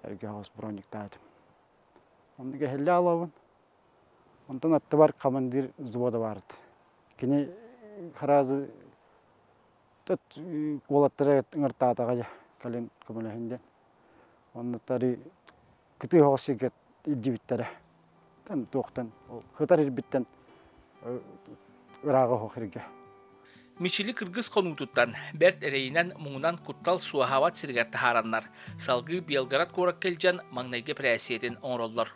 Эргэ хаҕыс брониктаатым. Оннук эһэллэ алабын. Онтон аттыбар командир взвода баарыт. Кини харазы уолаттары ыҥыртаатаҕа дьэ кэлин көмөлөһүн диэн. Онно тары кытыы оҕо сиргэ илдьибиттэрэ. Туохтан, хытар ирбиттэн ырааҕа оһох иргэ. Мичили кыргыс хонуутуттан бэрт эрэйинэн муҥунан куттал суоһаабат сиригэр таһаараннар, салгыы Белгород куоракка илдьэн маҥнайгы эпэрээссийэтин оҥороллор.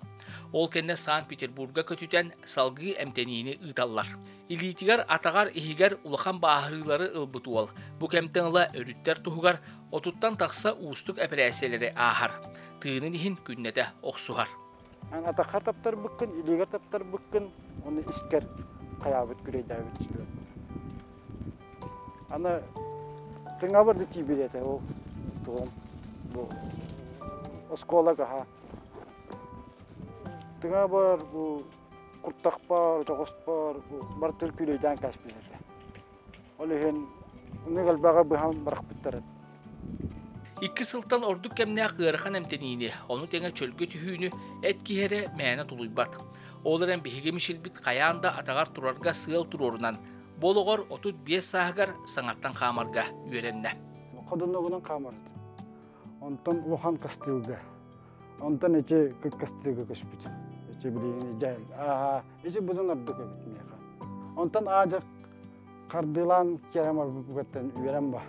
Ол кэннэ Санкт-Петербурга көтүтэн салгыы эмтэниини ыыталлар. Илиитигэр, атаҕар, иһигэр улахан бааһырыылары ылбыт уол бу кэмтэн ыла өрүттэр туһугар отуттан тахса уустук эпэрээссийэлэри ааһар. Тыынын иһин күннэтэ охсуһар. Эн атаххар таптарбыккын, илиигэр таптарбыккын, оны искэр хайаабыт күрэйдээбит сүлэн. Аны тыҥабар да тиийбит этэ ол тугум бу оскуола аха. Тыҥабар бу куртахпар, тоҕоспор бартыр күлэйдээн кээспит этэ. Ол иһин оннук элбэҕи быһан бырахпыттар. Икки сылтан ордук кэмнээх ыарахан эмтэниини, ону тэҥэ чөлгө түһүүнү эт киһи эрэ мээнэ тулуйбат. Ол эрэн биһиги Мишельбит хайаан да атаҕар турарга сыал туруорунан, бу олоҕор 35 сааһыгар саҥаттан хаамарга үөрэннэ. Ходуннугунан хаамар этим. Онтон улахан кастыылга. Онтон ити кастыылга көспүтүм. Ити билигин дьэ, аа, ити быдан ордук эбит миэхэ. Онтон аадьа хардыылаан киэрэн барбыттан үөрэн ба.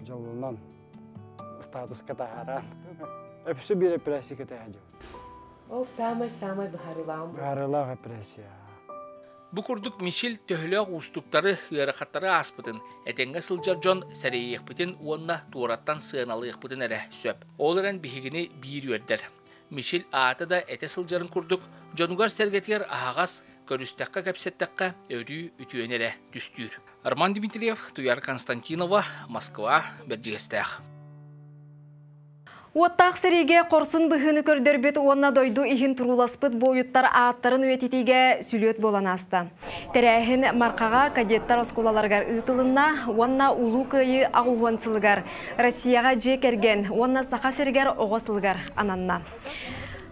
Дьолунан статуска таһааран. Өпсө биир операция кэтэһэ дьыбыт. Ол самай-самай быһаарыылааҕым. Быһаарыылаах операция. Бу курдук Мичил төһөлөөх уустуктары, ыарахаттары ааспытын, этэҥҥэ сылдьар дьон сэрэйиэхпитин уонна туораттан сыаналыахпытын эрэ сөп. Ол эрэн биһигини биир үөрдэр. Мичил аата да этэ сылдьарын курдук, дьонугар-сэргэтигэр аһаҕас, көрүстэххэ-кэпсэттэххэ өрүү үтүөнү эрэ түстүүр. Роман Дмитриев, Туяра Константинова, Москва, Бэрдьигэстээх. Уоттаах сэриигэ хорсун быһыыны көрдөрбүт уонна дойду иһин турууласпыт буойуттар ааттарын үйэтитиигэ сүлүөт буолан ааста. Тэрээһин Мархаҕа кадеттар оскуолаларыгар ыытылынна уонна Улуу Кыайыы аҕыс уон сылыгар Россияҕа дьиэ кэргэн уонна Саха сиригэр оҕо сылыгар ананна.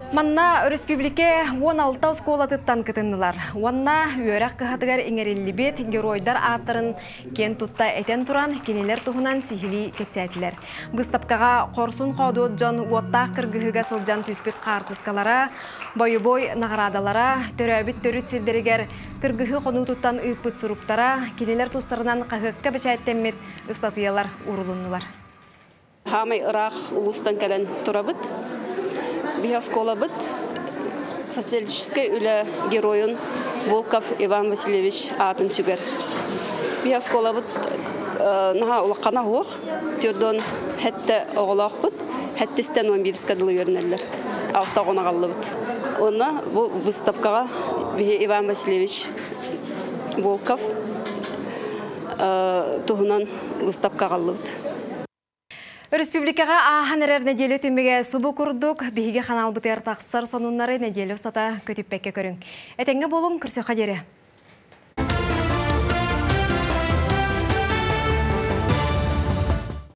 Манна өрөспүүбүлүкэ 16 оскуолатыттан кытыннылар. Уонна үөрэх кыһатыгар иҥэриллибит геройдар ааттарын киэн тутта этэн туран, кинилэр туһунан сиһилии кэпсээтилэр. Быыстапкаҕа хорсун хоодуот дьон уоттаах кыргыһыыга сылдьан түспүт хаартыскалара, бойобуой наҕараадалара, төрөөбүт төрүт сирдэригэр кыргыһыы хонуутуттан ыыппыт суруктара, кинилэр тустарынан хаһыакка бэчээттэммит ыстатыйалар уурулуннулар. Хаамай ыраах улуустан кэлэн турабыт. Биһи оскуолабыт социалистическай үлэ геройун Волков Иван Васильевич аатын сүгэр. Биһи оскуолабыт наһаа улахана суох, төрдөн хэтте оҕолоохпут, хэттистэн он биирискэ дылы үөрэнэллэр. Алта оҕону аҕаллыбыт. Онно бу выставкаҕа биһи Иван Васильевич Волков туһунан выставка аҕаллыбыт. Өрөспүүбүлүкэҕэ ааһан эрэр нэдиэлэ түмүгэ субу курдук биһиги ханаалбытыгар тахсар сонуннары нэдиэлэ устата көтүппэккэ көрүҥ. Этэҥҥэ буолуҥ, көрсүөххэ диэри.